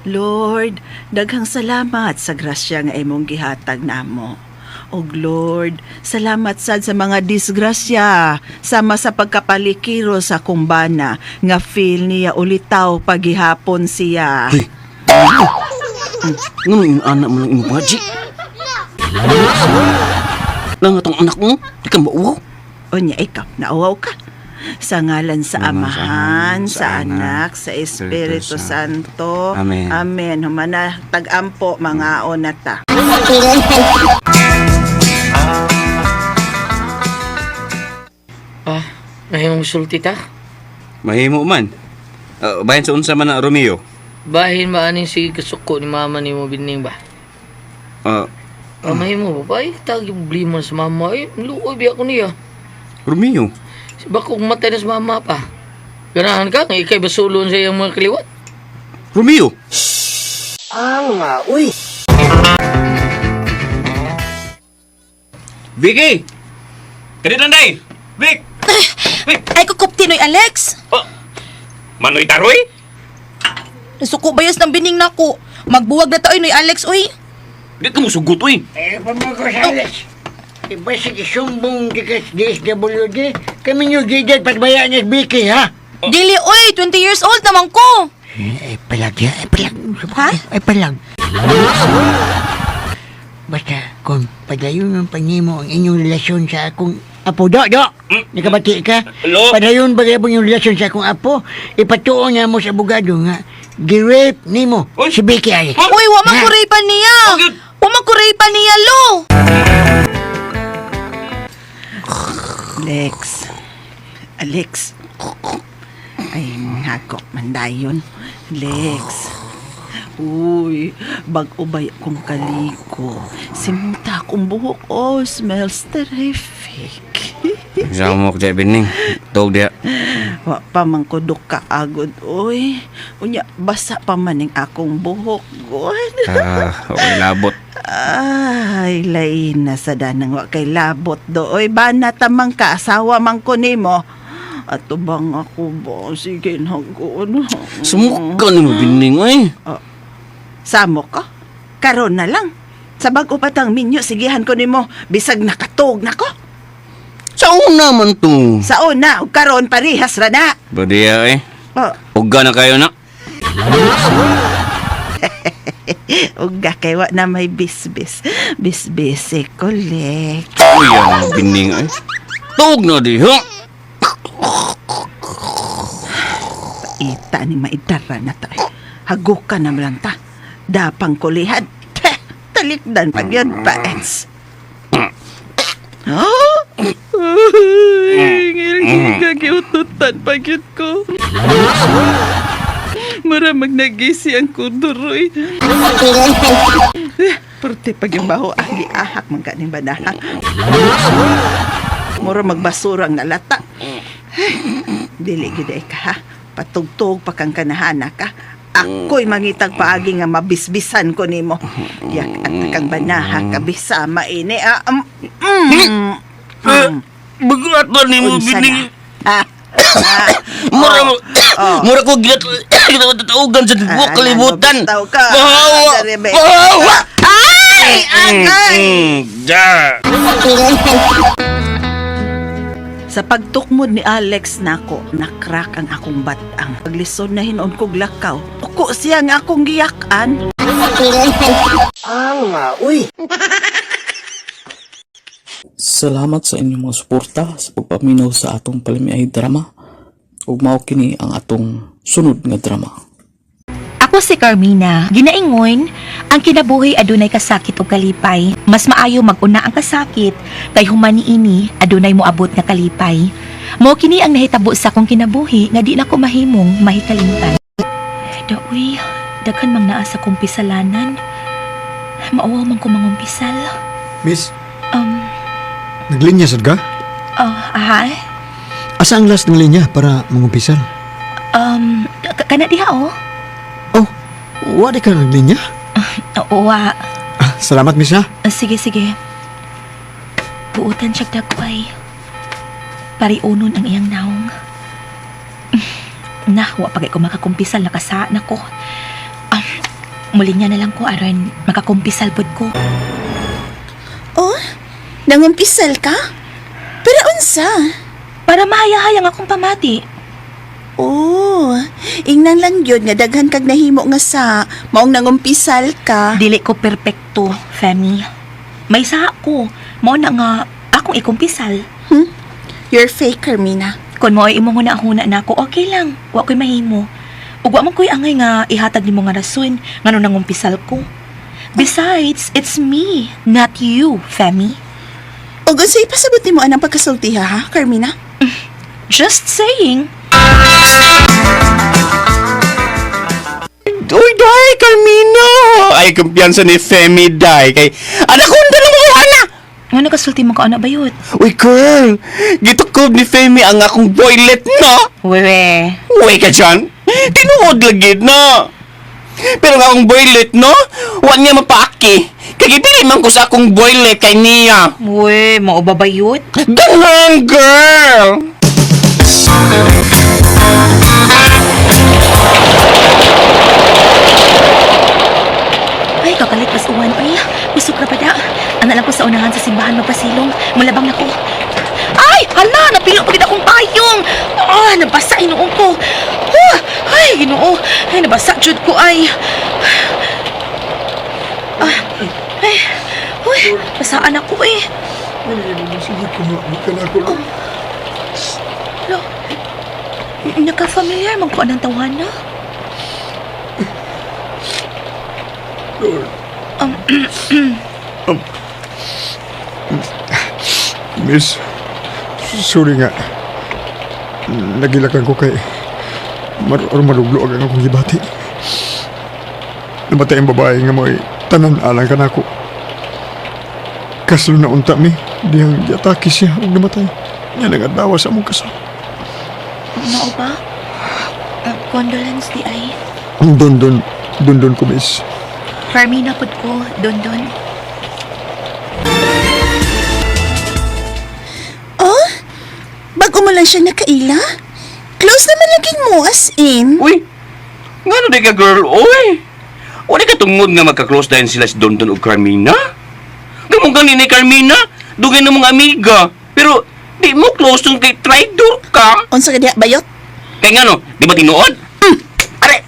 Lord, daghang salamat sa grasya nga imong gihatag namo. Og Lord, salamat sad sa mga disgrasya sama sa pagkapalikiro sa kumbana nga feel niya ulitaw pagihapon siya. Ngano yung anak mo ng imong pangaji? Lang atong anak mo, di ka mauwaw. Unya ikaw, nauwaw ka. Sa ngalan sa Sa Amahan, Amahan, sa sa Anak, Anak, sa Espiritu Espiritu Santo. Amen. Amen. Humana tag-ampo mga na ta. Ah, nahimong sulti ta? Mahimo man. Bayan sa unsa man na Romeo. Bahin maaning sige kasuko ni mama ni mo bining ba? Ah, mahimo ba? Ay, tagi problema sa mama. Ay, luoy biya ko niya. Romeo. Si bako kung matay na sa mama pa. Ganahan ka, nga ikay basulon sa iyang mga kaliwat. Romeo. Uy! Vicky. Kadit lang day. Vic. Ay kukupti noy Alex. Oh. Manoy taroy? Nasuko bayas ng bining nako. Magbuwag na taoy noy Alex oy. Di ka musugot oy. Eh, pamukos Alex. Basig isumbong di ka sa DSWD. Kami nyo gigad patbayaan niya Vicky, ha? Dili, oy, 20 years old naman ko. Eh, palag, ya. Ay, palag. Ha? Ay, palag. Basta, kung padayon ng panimo ang inyong relasyon sa akong apo, do, do! Nakabati ka? Hello? Padayon ba kayo yung relasyon sa akong apo? Ipatuon nga mo sa abogado nga, gi-rape nimo si Vicky Alex. Uy, wa man Ha? ko rape niya. Wa man ko rape niya, lo. Alex. Alex. Ay, hagok man dayon. Lex. Uy, bag-o bay akong kaliko. Simuta akong buhok. Oh, smells terrific. Samok di bining. Tog dia. Wa pa man ko ka agod, uy. Unya, basa pa man ning akong buhok, god. Ah, okay labot. Ay, lain na sa danang wa kay labot do. Oy, bana tamang ka, asawa man ko nimo. Ato bang ako ba? Sige na ko. Sumuka ni mo bining oy. Samo ko? Karon na lang. Sa bag-o pa tang minyo, sigihan ko nimo. Bisag nakatog na ko. Sa una man to. Sa una, ug karon parehas ra na. Badiya eh. Oh, Uga na kayo na. uga kay wa na may bisbis. Bisbis eh, kolek. Uy, ang bining eh. Tog na di ha. Ita ni maidara na ta. Hagukan na lang ta. Dapang kulihan. Teh, talikdan pag yun pa, ens. Oh! Ngil-ngil pag yun ko. Mura magnagisi ang kuduroy. Purte pag yung baho, agi ahak man kaning banaha. Mura magbasurang nalata. Dili gid ay ka ha. Patugtog pa kang kanahana ka. Ako'y mangitag paagi nga mabisbisan ko nimo. Yak at kang banaha ka bisama ini. Ah, Bagat ba nimo Unsa bining? na? Ah, ah, Mura oh, oh. mura ko ginat ginataugan sa buok Ah, kalibutan. nabitaw ka. Bahawa! Dere, be. Bahawa! Ay! Agay! Ja. Sa pagtukmod ni Alex nako, nakrak ang akong batang. Paglisod na hinon kog lakaw, uko siya nga akong giyakan. Uy! Salamat sa inyong mga suporta sa pagpaminaw sa atong palamiay drama. Ug mao kini ang atong sunod nga drama. Ako si Carmina. Ginaingon, ang kinabuhi adunay kasakit o kalipay. Mas maayo maguna ang kasakit kay human niini adunay moabot nga kalipay. Mao kini ang nahitabo sa akong kinabuhi nga di na ko mahimong mahikalimtan. Daoy, daghan mang naa sa kumpisalanan. Mauwaw man ko mangumpisal. Miss, naglinya sad ka? Oh, aha. Asa ang last ng linya para mangumpisal? Kana diha oh. Oh, wa di ka naglinya? Oo, ah. Ah, salamat, miss ha. Ah, sige, sige. Buotan siya dagway. Pariunon ang iyang naong. Na, wa pa kay ko makakumpisal nakasa na ko. Ah, muli niya na lang ko aron makakumpisal pud ko. Oh, nangumpisal ka? Pero unsa? Para mahayahayang akong pamati. Oh, ingnan lang yun nga daghan kag nahimo nga sa maong nangumpisal ka. Dili ko perpekto, Femi. May sa ko. Mao na nga akong ikumpisal. Hmm? You're fake, Carmina. Kung mo ay imong huna-huna na ako, okay lang. Wa ko'y mahimo. Ug wa man ko'y angay nga ihatag nimo nga rason ngano nangumpisal ko. Besides, it's me, not you, Femi. Og unsay ipasabot nimo anang pagkasulti ha, Carmina? Just saying. Uy, day, Carmina! Ay, kumpiyansa ni Femi, day. Kay, anak ko, na mo ana! Nga nakasulti mo ka, ana bayot? Uy, girl! Gitukob ni Femi ang akong boylet, no? Wewe. Uy ka dyan! Tinuod lagi na! Pero ang akong boylet, no? Wa niya mapaaki. Kay gipili man ko sa akong boylet kay niya. We, mao ba bayot? Ganun, girl! Ay, kakalit pas uwan, ay. Kusog ra pa da. Ana lang ko sa unahan sa simbahan magpasilong. Mulabang na ko. Ay, hala, napilo pa gid akong payong. Ah, nabasa hinuon ko. Ah, ay, Ginoo. Ay, nabasa jud ko ay. Ah, ay. Uy, basaan ako eh. Lo, naka-familiar man ko anang tawana. Miss, sorry nga. Nagilakan ko kay mar maluglo ang akong gibati. Namatay ang babae nga mo'y tanan alang ka nako. Kaslo na unta mi, dihang giatake siya ug namatay. Nya nang adlaw sa among kasal. Mao ba? Condolence di ay. Don don don don ko miss. Carmina pud ko, don don. Oh? Bago mo lang siya nakaila? Close naman lagi mo, as in. Uy, ngano di ka girl, oy? Wala ka tungod nga magka-close dahil sila si Dondon ug Carmina? Gamong gani ni Carmina, dugay na mong amiga. Pero di mo close tong kay traitor ka. Unsa ka diha, bayot? Kay ngano, di ba tinuod? Are,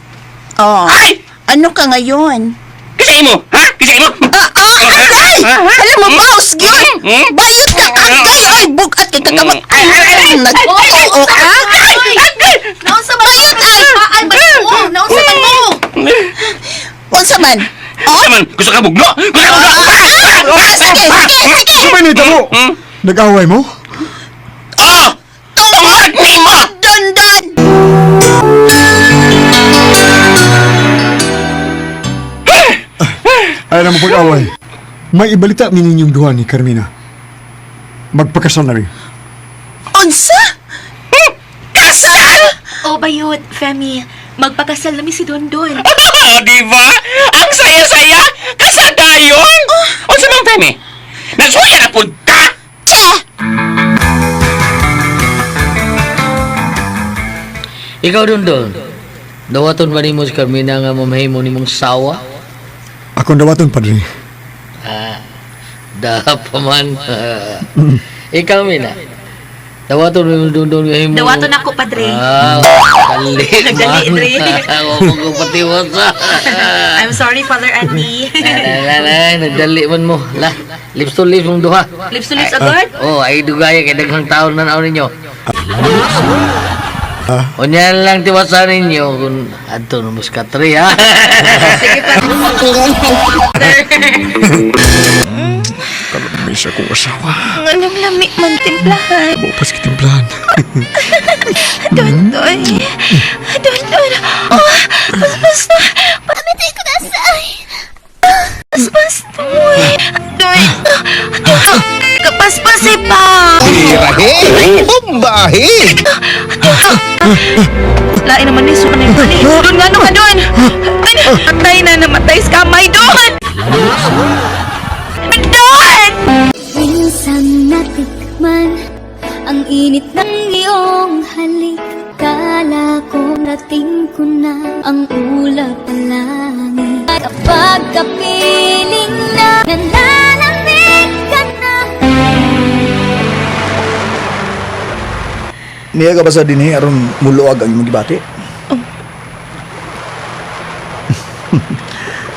Oh. Ay! Ano ka ngayon? Kasi imo, ha? Kasi imo? Ah, ah, agay! Alam mo, mouse, yun! Bayot ka, agay! Ay, bugat kay kakamag... Nag-oo ka? Naunsa man Bayot ay! Ay, mo? Naunsa man mo? Unsa man? Unsa man? Gusto ka bugno? Gusto ka bugno? Ah, sige, sige, sige! Sabay nito mo! Nag-away mo? Oh! Tungod nimo! Don, don! Ay na mo pag-away. May ibalita mi ninyong duha ni Carmina. Magpakasal na rin. Unsa? Kasal? Oh, bayot, Femi. Magpakasal na mi si Dondon. Di ba? Ang saya-saya! Kasadayon! Unsa man, Femi? Nagsuya na pud ka! Che! Ikaw dun dun. Dawaton ba nimo si Carmina nga mamahimo nimong sawa? Akong dawaton, padre. Ah, da pa man. Ikaw, Mina. Dawaton mo dun dun nga himo. Dawaton ako, padre. Ah, dali Dali, man. dre. Ako ko patiwas. I'm sorry, Father Andy. La la nagdali man mo. La, lips to lips mong duha. Lips to lips agad? Oh, ay dugaya kay daghang taon na naon ninyo. Unya lang tiwasan ninyo kung adto no mas katri ha. Sige, Father. Miss akong asawa. Anong lami man timplahan. Bukas kitimplahan. Don, don. Don, don. Oh, paspas na. Pamatay ko na sa ay. Paspas na. Uy. Don. Don. Kapaspas eh pa. Tirahe! Bombahe! Lain naman ni Sukan na yun. Don, nga ka don? Ay, Patay na namatay sa kamay don. Don! Minsan natikman ang init ng iyong halik. Kala ko rating ko na ang ulap ng langit. Kapag kapiling na nanlalamig ka na. Niya ka ba sa dinhi aron muluag ang imong gibati?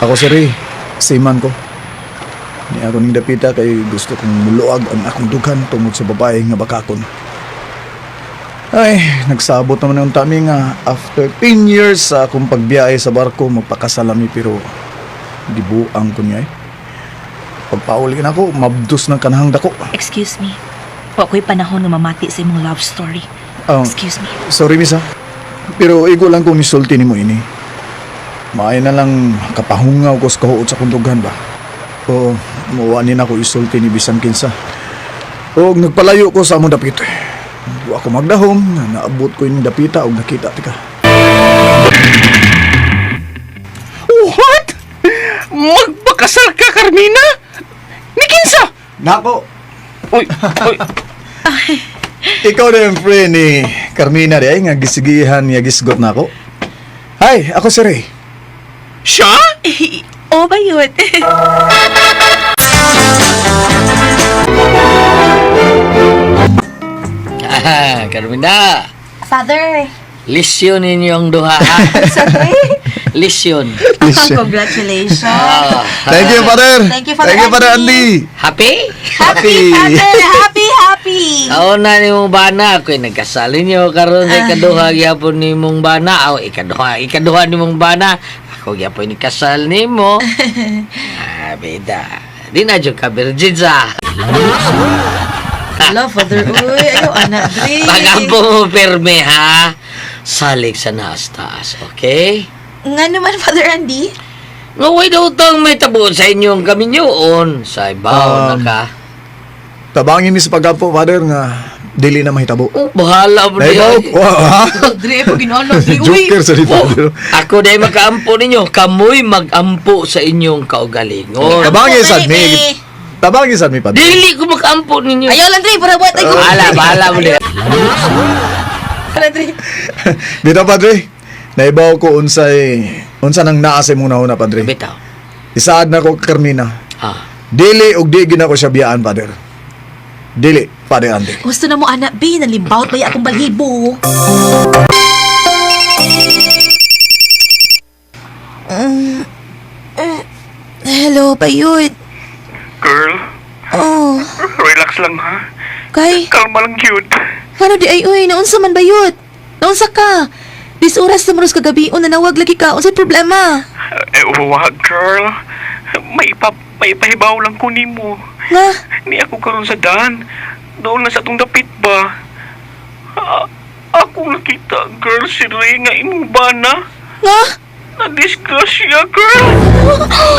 Ako si Ray, seaman ko. Niya ako ning dapita kay gusto kong muluag ang akong dughan tungod sa babae nga bakakon. Ay, nagsabot naman ang tami nga after 10 years sa akong pagbiyahe sa barko magpakasalami pero gibuang ko niya eh. Pagpauli na ako, mabdos ng kanahang dako. Excuse me. Wa ko'y panahon nga mamati sa imong love story. Excuse me. Sorry, miss ha. Pero igo lang kong isulti nimo ini. Maayo na lang kapahungaw ko sa kahuot sa kundughan ba. O muwa ni na ko isulti ni bisan kinsa. O nagpalayo ko sa among dapit. Wa ko magdahom, na naabot ko yung dapita og nakita tika. What? Magpakasal ka, Carmina? Ni kinsa? Nako. Uy, uy. Ikaw na yung friend ni Carmina di ay nga gisigihan niya gisgot na ako. Hi, ako si Ray. Siya? Oh, bayot. Ah, Carmina, Father. lisyon ninyo ang duha. ha? Lisyon. Congratulations. Ah. Thank you, Father. Thank you, Father Thank you, Father Andy. Happy? Happy. Father, happy, happy. Kauna ni mong bana, ako'y nagkasal ninyo karon sa ikaduha gyapon ni mong bana. Aw, ikaduha, ikaduha ni mong bana. Ako gyapon ni kasal nimo. Ah, bida. Di na jud ka virgin sa. Hello, Father. Uy, ayaw, anak, Dre. Pagampo mo pirmi ha. Salig sa naas taas, okay? Nga naman, Father Andy. Nga way daw tang may tabo sa inyong kaminyoon. Sa ibaw na ka. Tabangin mi sa paggampo, Father, nga dili na mahitabo. Oh, bahala mo Naibaw? diay. Wow, ha? Dre, pag ginaano, Dre. Uy. Joker sa ni Father. Ako dahil makaampo ninyo. Kamoy magampo sa inyong kaugalingon. Tabangin sad mi. Tabangin sad mi, Padre. Dili ko makampo ninyo. Ayaw lang, Dre. Para buhat ay ko. Bahala, bahala mo diay. Dre. Bitaw, Padre. Naibaw ko unsay unsa nang naa sa imong nauna, Padre. Bitaw. Isaad na ko Carmina. Ah. Dili og di gina ko siya biyaan, Father. Dili, Father Andy. Gusto na mo, anak, B. Nalimbawt ba akong balhibo? Hello, bayot. Girl, Oh, relax lang ha. kay. Kalma lang cute. Ano di ay, uy, naunsa man bayot? Naunsa ka? Dis oras na maros kagabi, nanawag lagi ka. Unsay problema? Eh, wag girl. May ipahibaw lang ko nimo. Nga? Ni ako karon sa daan. Doon na sa atong dapit ba? Ah, ako nakita, girl, si Ray nga imong bana. Nga? Na-disgrasya, girl.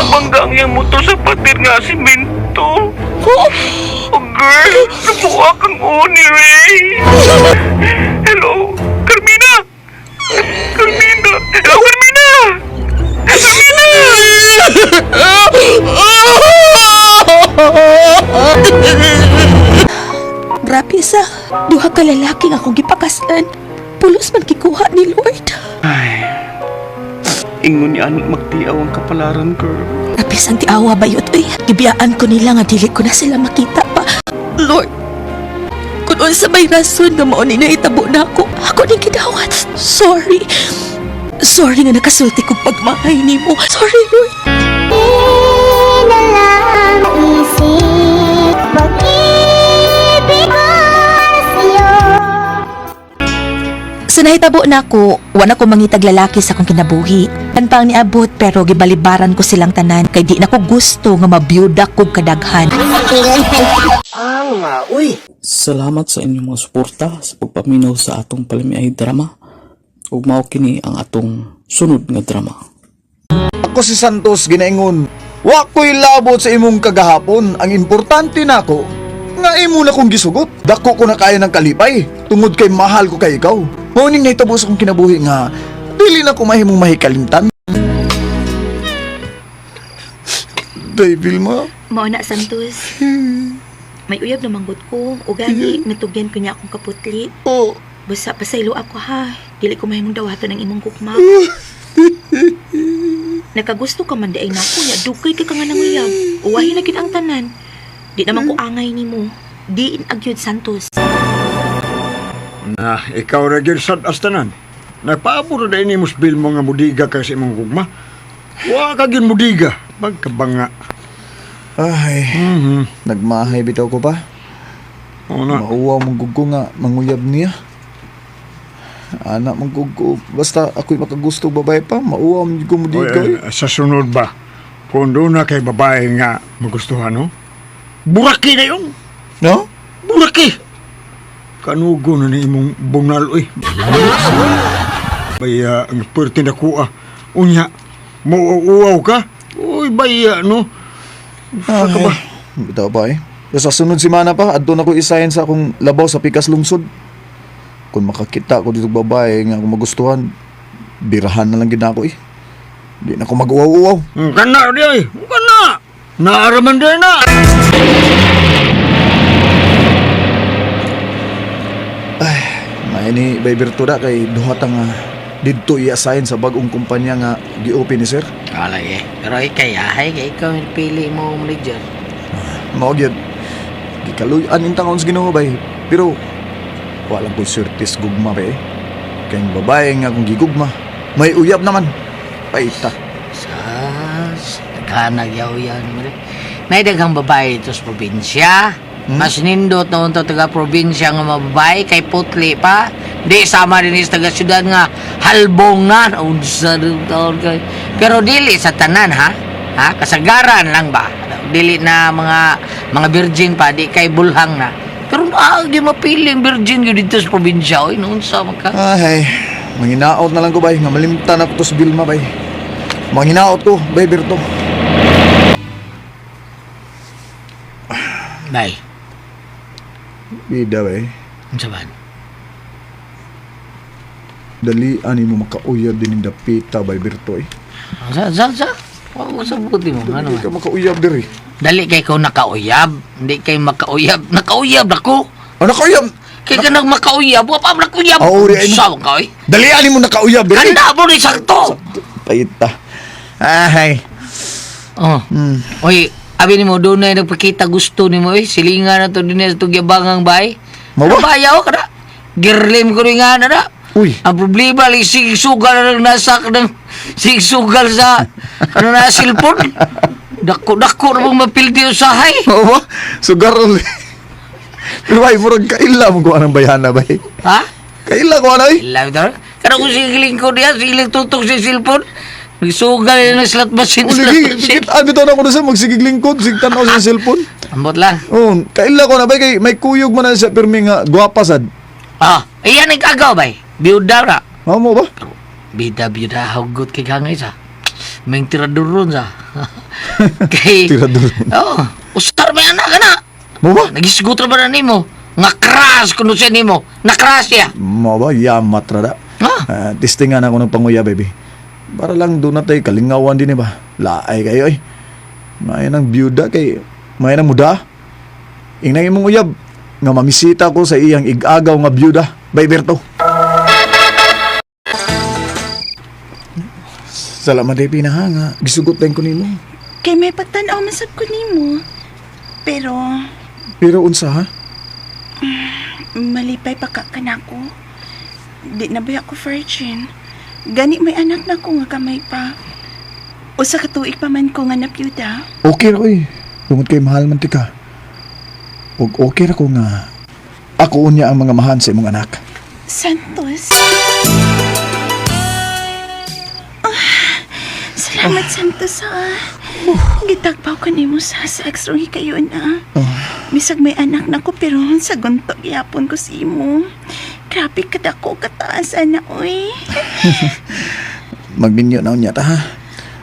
Nabangga ang iyang motor sa pader nga simento. Oh, girl, nabuha kang ni Ray. Hello, Carmina! Carmina! Hello, Carmina! Carmina! Grabe sa duha ka lalaki nga akong gipakaslan. Pulos man gikuha ni Lord. Ay, ingon ni aning magtiaw ang kapalaran, girl. Rapis ang tiawa bayot uy. Gibiyaan ko nila nga dili ko na sila makita pa. Lord, kung unsa may rason nga mao ni nahitabo nako, ako ning gidawat. Sorry. Sorry nga nakasulti kog pagmahay nimo. Sorry, Lord. Sa nahitabo nako, wala ko mangitag lalaki sa akong kinabuhi. Tan pa ang niabot pero gibalibaran ko silang tanan kay di na ko gusto nga mabiyuda kog kadaghan. Salamat sa inyong mga suporta sa pagpaminaw sa atong palamiay drama. Ug mao kini ang atong sunod nga drama. Ako si Santos ginaingon. Wa ko'y labot sa imong kagahapon. Ang importante nako, nga imo na kong gisugot. Dako ko na kaya ng kalipay. Tungod kay mahal ko kay ikaw. Mao ning nahitabo sa akong kinabuhi nga dili na ko mahimong mahikalimtan. Day, Vilma. Mao na Santos. May uyab na manggut ko o gani natugyan ko niya akong kaputli. Oh. Basta pasaylo ako ha. Dili ko mahimong dawaton ang imong gugma. Nakagusto ka man di ay nako nya dugay kay ka nga nanguyab. Uwahi na gid ang tanan. Di naman ko angay nimo. Diin agyud Santos. Na, ikaw ra gyud sad astanan. Nagpaabot na ini mo bill mo nga mudiga ka sa imong gugma. Wa ka gyud mudiga, pagkabanga. Ay, nagmahay bitaw ko pa. Oo na. Mauwaw mong gugo nga manguyab niya. Anak mong gugo, basta ako'y makagusto og babae pa, mauwaw mong gugo mo Oy, diga. eh, sa sunod ba, kung doon na kay babae nga magustuhan, no? Buraki na yun! No? Buraki! Kanugo na ni imong bunal, uy. Baya, ang perte na kuha. Unya, mauuaw ka? Uy, baya, no? Ay, bitaw pa eh. Sa sunod semana pa, adto na ko isayin sa akong labaw sa Pikas Lungsod. Kung makakita ko dito babae nga akong magustuhan, birahan na lang gid ako eh. Di na ako mag-uwaw-uwaw. Kana, di ay. Kana! Naaraman di na! May ni Bay Bertuda kay duha ta nga didto i-assign sa bag-ong kumpanya nga gi-open ni sir. Wala eh. Pero ikay, ahay, kay ikaw yung pili mo manager. Mao gyud. Gikaluy-an yung tangon sa Ginoo bay. Pero wala ko'y swerte sa gugma bay. Kay ang babae nga akong gigugma, may uyab naman. Paita. Sas, naghanag yaw-yaw naman eh. Naidaghang babae ito sa probinsya. Mas nindot na unto taga probinsya nga mga babae kay putli pa. Di sama din is taga syudad nga halbong na unsa rin taon kay. Pero dili sa tanan ha. Ha, kasagaran lang ba? Dili na mga virgin pa di kay bulhang na. Pero di mapili ang virgin yun dito sa probinsya oy noon sa maka. Ay, manginaot na lang ko bay nga malimtan ako to sa Vilma bay. Manginaot ko, bay Berto. Bay. Bida bay. Unsa man? Dali ani mo makauyab din ng dapita bay Berto eh. Sa sa sa. Wa ko sa buti mo ano Dali ka makauyab diri. Dali kay ko nakauyab, hindi kay makauyab. Nakauyab ako. Oh, nakauyab. Kay ka nang makauyab, wa pa man nakauyab. Oo, di ay no. Sa ka oy. Dali ani mo nakauyab diri. Kanda mo ni sakto. Paita. Ay. Oh. Oy, abi nimo dunay nagpakita gusto nimo oy, silingan na to dinhi sa tugyabangang bay. Mawa? Bayaw ka na. Girlim ko rin nga na na. Uy. Ang problema, like, sigsugal na lang nasa ng sigsugal sa ano na cellphone. Dako-dako na mong mapildi usahay. Oo ba? Sugarol. Pero bay, murag kaila mo ko anang bayana bay. Ha? Kaila ko ano eh. Ila ito. Kada kung sigiling ko niya, sigiling tutok sa cellphone. Nagsugal na ng slot machine, slot Uligi, machine. dikit abi to na ko na sa magsigig lingkod, sig tan-aw sa cellphone. Ambot lang. Oh, kaila ko na bay kay may kuyog man na siya pirmi nga gwapa sad. Ah, iyan ang kagaw bay. Biyuda na. Mao mo ba? Bida biyuda hugot kay kangay sa. May tiraduron sa. Kay Tiraduron. Oh, usar may anak ka na. Mo ba? Nagisgut ra ba na nimo? Nga crash kuno siya nimo. Na-crash siya. Mo ba yamat ra da. Ah? Testingan ako ng panguya baby. Para lang doon na tayo kalingawan din eh ba. Laay kayo eh. May nang biyuda kay may nang muda. Ingnan imong uyab nga mamisita ko sa iyang igagaw nga biyuda. Bay Berto. Salamat eh pinaha nga gisugot din ko nimo. Kay may pagtan-aw man sab ko nimo. Pero Pero unsa ha? malipay pa ka kanako. Di na ba ako virgin? Gani may anak na ko nga kamay pa. Usa ka tuig pa man ko nga napyuda. Okay ra oy. Tungod kay mahal man ti ka. Ug okay ra ko nga ako unya ang mga mahan sa imong anak. Santos. Ah, salamat, Santos, ha. Gitagpaw ko nimo sa sex room kayo na. Bisag may anak na ko pero sa gunto gyapon ko si imo. Grabe kadako kataas ana oy. Magminyo na unya ta ha.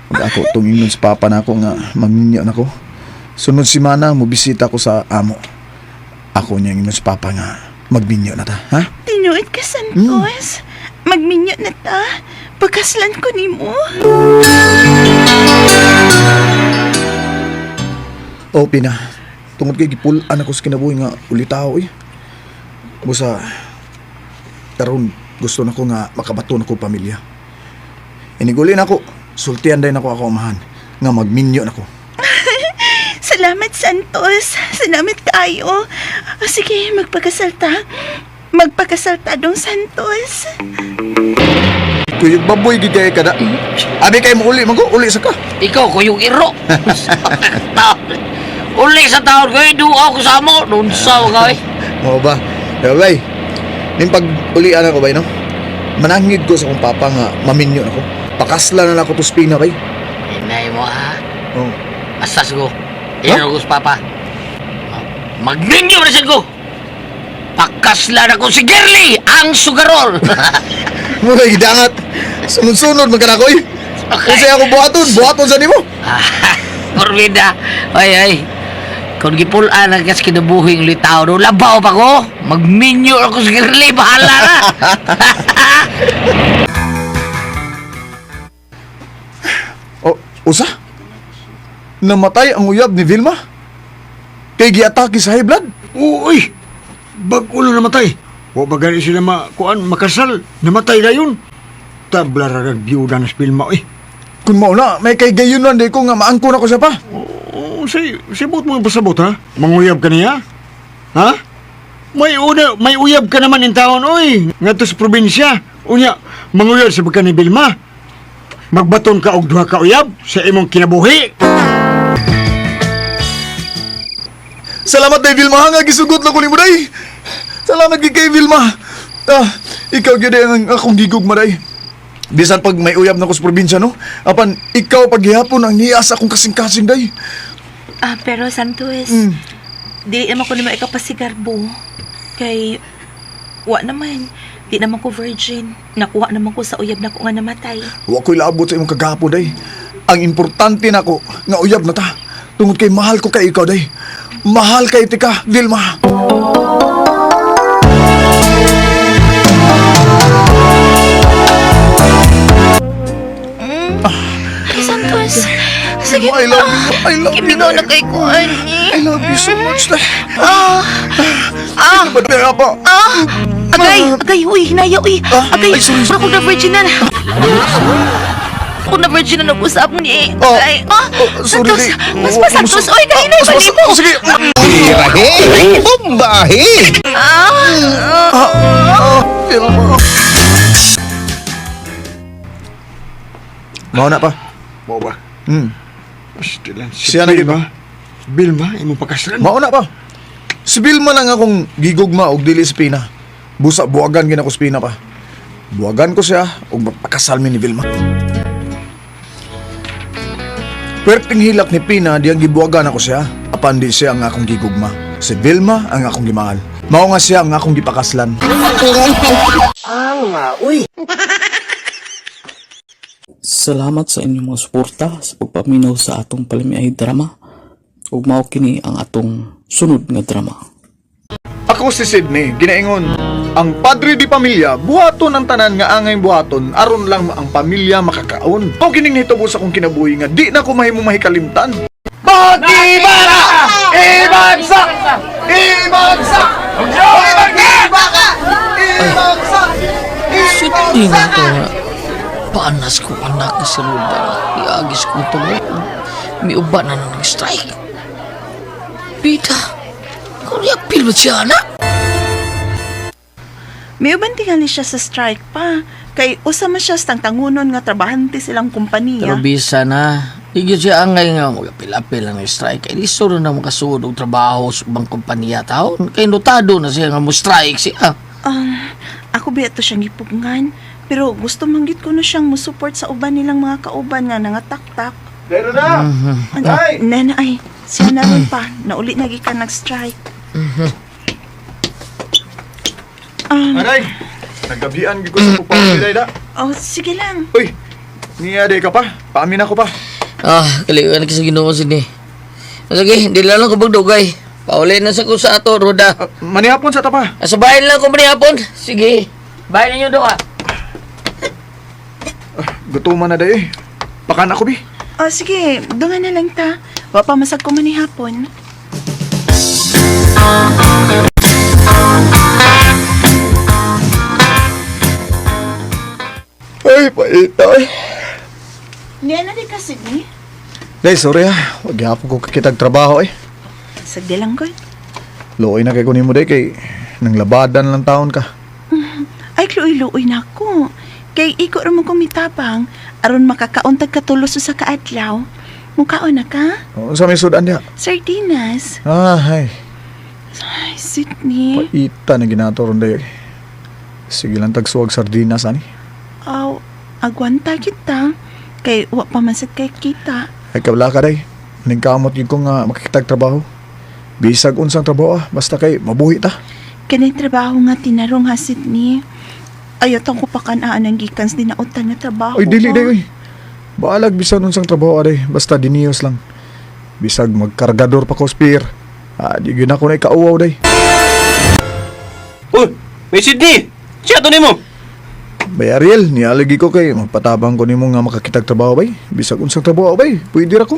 Ug ako tong ingnon sa papa na ako nga magminyo na ko. Sunod semana mo bisita ko sa amo. Ako niya ingnon sa papa nga magminyo na ta, ha? Tinuod ka, Santos. Magminyo na ta. Pagkaslan ko nimo. O Pina, tungod kay gipul-an ako sa kinabuhi nga ulitaw eh. Busa karon gusto na ko nga makabato na ko pamilya. Iniguli na ako, sultian din ako ako amahan nga magminyo na ko. Salamat, Santos. Salamat kaayo. O, sige, magpakasal ta. Magpakasal ta dong, Santos. Kuyog baboy gid kay kada. Abi kay mo uli man ko, uli sa ka. Ikaw ko yung iro. Uli sa taon ko, duaw ko sa amo. Nunsaw ka eh. Mao ba? Yo bay. Ning pag ulian ako bay no. Manangid ko sa akong papa nga maminyo nako. Pakasla na nako to spina bay. Inay mo ha. Oh. Asas ko. Iro ko sa papa. Magninyo na siya ko. Pakasla na ko si Girly, ang sugarol. Mura gidangat. Sunod-sunod man ka nako eh. Kasi ako buhaton, buhaton sa nimo. Morbida. Ay, ay. Kung gipulaan ang kas kinabuhing litaw do, labaw pa ko. Magminyo ako sa Girly, bahala na. O, usa? Namatay ang uyab ni Vilma? Kay giatake sa high blood? Uy! Bag-ulo namatay. Wa ba gani sila makuan makasal? Namatay na yun. Tabla ra biyuda na sa Vilma eh. Kung mao na, may kay gayunan di ko nga maangko na ko siya pa. Oh, say, sibot mo yung pasabot, ha? Manguyab ka niya? Ha? May uyab ka naman in taon, oy. Ngadto sa probinsya. Unya, manguyab sa ka ni Vilma. Magbaton ka og duha ka uyab sa imong kinabuhi. Salamat day Vilma nga gisugot na ko nimo day. Salamat gid kay Vilma. Ah, ikaw gyud ang akong gigugma day. Bisan pag may uyab na ko sa probinsya no, apan ikaw paghihapon ang niya sa akong kasing-kasing day. Ah, pero Santos, di naman ko naman ikapasigarbo. Kay, wa naman. Di naman ko virgin. Nakuha naman ko sa uyab na ko nga namatay. Wa ko'y laabot sa imong kagapo day. Ang importante nako nga uyab na ta. Tungod kay mahal ko kay ikaw day. Mahal kay tika, Vilma. Ay, Santos. Sige I love you. I love you. Kimingaw na kay ko, ani. I love you so much, day. Ah. Ah. Ba pa? Ah. Agay, agay, uy, hinaya, uy. Agay, ay, sorry, ako na virgin na. Ako na virgin na nag-usap ni. Agay, ah. Sorry, Santos, day. mas pa Santos, uy, kay hinay, Mas- bali mo. oh, sige. Tirahe! Bombahe! Ah. Ah, Vilma. Mao na pa. Mao ba? Pastilan. Si Siya na Vilma. Vilma, imong pakaslan. Mao na pa. Si Vilma na nga akong gigugma og dili sa Pina. Busa buwagan gina ko sa Pina pa. Buwagan ko siya og magpakasal mi ni Vilma. Perting hilak ni Pina diyang gibuwagan ako siya. Apan di siya ang akong gigugma. Si Vilma ang akong gimahal. Mao nga siya ang akong gipakaslan. Uy. Salamat sa inyong mga suporta sa pagpaminaw sa atong palamiay drama ug mao kini ang atong sunod nga drama. Ako si Sydney, ginaingon, ang padre di pamilya, buhaton ang tanan nga angay buhaton, aron lang ang pamilya makakaon. Mao kining nahitabo sa akong kinabuhi nga di na ko mahimo mahikalimtan. Bakibara! Ibagsak! Ibagsak! Ibagsak! Ibagsak! Sudli na to nga. Panas ko anak ni si Ruda. Iagis ko ito mo. Miuba na nang strike. Bida, kung yapil ba siya anak? May uban tingali siya sa strike pa. Kay usa man siya sa tangtangunon nga trabahante silang kompanya. Pero bisa na. Di gyud siya angay nga magapil-apil ang strike. Kay lisod na makasuod og trabaho sa ubang kompanya taon. Kay notado na siya nga mo strike siya. Ako ba ito siyang gipugngan? Pero gusto manggit ko na siyang musupport sa uban nilang mga kauban nga nangataktak. Pero na! Ano, nena ay, siya na rin pa. Nauli na gikan nag-strike. Aray! Naggabian gid ko sa pagpapilay da. Oh, sige lang. Uy! Niya day ka pa. Paamin ako pa. Ah, kaliwan ka sa Ginoo sini. Sige, di lang ko magdugay. Pauli na sa ko sa ato, Roda. Manihapon sa tapa. Sa bahay lang ko manihapon. Sige. Bahay ninyo do ah. Gutuman na day eh. Pakan ako bi. Oh, sige, dungan na lang ta. Wa pa masag ko manihapon. Ay, paita eh. Niya na di ka, Sydney. Day, sorry ah. Wag gihapon ko kakitag trabaho eh. Sagdi lang ko. Luoy na kay kunin mo day kay nang labadan lang taon ka. Ay, luoy-luoy na ako. Kay iko ra mo kumitabang aron makakauntag katulos sa kaadlaw. Mukaon na ka? Unsa may sudan diha? Sardinas. Ah, ay. Ay, Sydney. Paita na ginato ron day. Sige lang tagsuwag sardinas ani. Aw, agwanta kita. Kay wa pa man sad kay kita. Ay kabla ka day. Ningkamot gyud ko nga makakitag trabaho. Bisag unsang trabaho ah, basta kay mabuhi ta. Kanang trabaho nga tinarong ha, Sydney. Ayaw tong kupakan-aan ang gikan sa dinautan nga trabaho. Oy, dili ha? day oy. Baalag bisan unsang trabaho aday, basta diniyos lang. Bisag magkargador pa ko spear. Ah, di gyud ako na ikauwaw day. Uy, may Sydney! Siya to nimo! Bay Ariel, nialagi ko kay magpatabang ko nimo nga makakitag trabaho bay. Bisag unsang trabaho bay, pwede ra ko.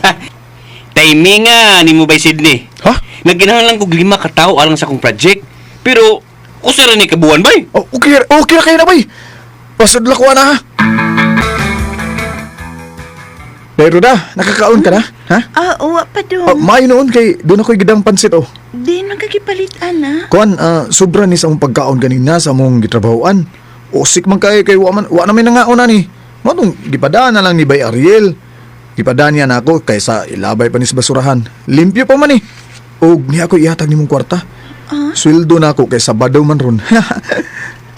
Timing nga nimo bay Sydney. Ha? Nagkinahanglan kog 5 ka tawo alang sa akong project. Pero usa ra ni kabuan bay. Oh, okay, okay ra kayo na bay. Pasudla ko na ha. Pero da, nakakaon ka na? Ha? Ah, uwa pa dong. Oh, maayo noon kay doon ako'y gidang pansit oh. Di man kagipalit ana. Kuan, sobra ni sa among pagkaon ganina sa among gitrabahoan. Usik man kay kay wa man wa na may nangaon ani. Mao tong gipadaan na lang ni Bay Ariel. Gipadaan niya nako kaysa ilabay pa ni sa basurahan. Limpyo pa man eh. Og niya ako ihatag nimong kwarta. Ah? Sweldo na ako kay Sabado man ron.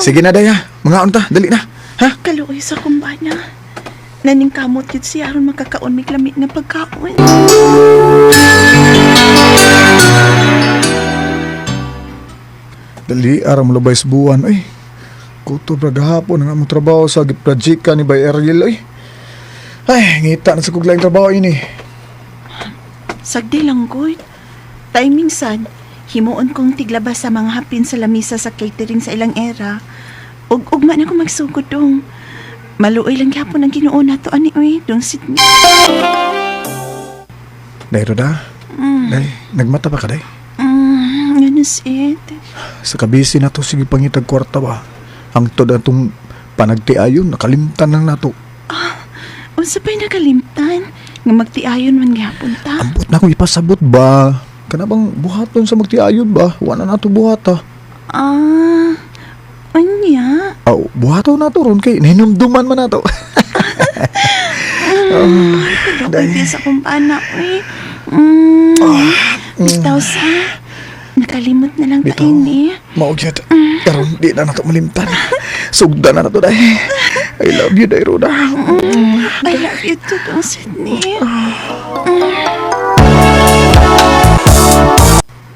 Sige na daya, mangaon ta, dali na. Ha? Kaluoy sa kumbana. Naningkamot yun siya aron makakaon may lamit nga pagkaon. Dali aram labay sa buwan oy. Kutob ra gahapon ang among trabaho sa giprojeka ni Bay Ariel oy. Ay, ngita na sa kuglaing trabaho ini. Sagdi lang good. Timing sad, himuon kong tiglabas sa mga hapin sa lamisa sa catering sa ilang era. Ug ugma na ko magsugod dong. Maluoy lang gyapon ang Ginoo nato ani oy, dong Sydney. Day Roda, day, nagmata pa ka day? Ganun it. Sa kabisi na to, sige pangitag kwarta ba? Hangtod atong panagtiayon, nakalimtan lang nato. Unsa pa'y nakalimtan? Nga magtiayon man gyapon ta. Ambot na akong ipasabot ba? Kana bang buhaton sa magtiayon ba? Wala na nato buhat ah. Ah, unya. Aw, buhaton na to ron kay nahinumduman man nato. Kaluoy di sa kumpana oy. Bitaw sa nakalimot na lang ta Bitaw. ini. Mao gyud. Karon di na nato malimtan. Sugda na nato day. I love you day Roda. I love you too, dong Sydney.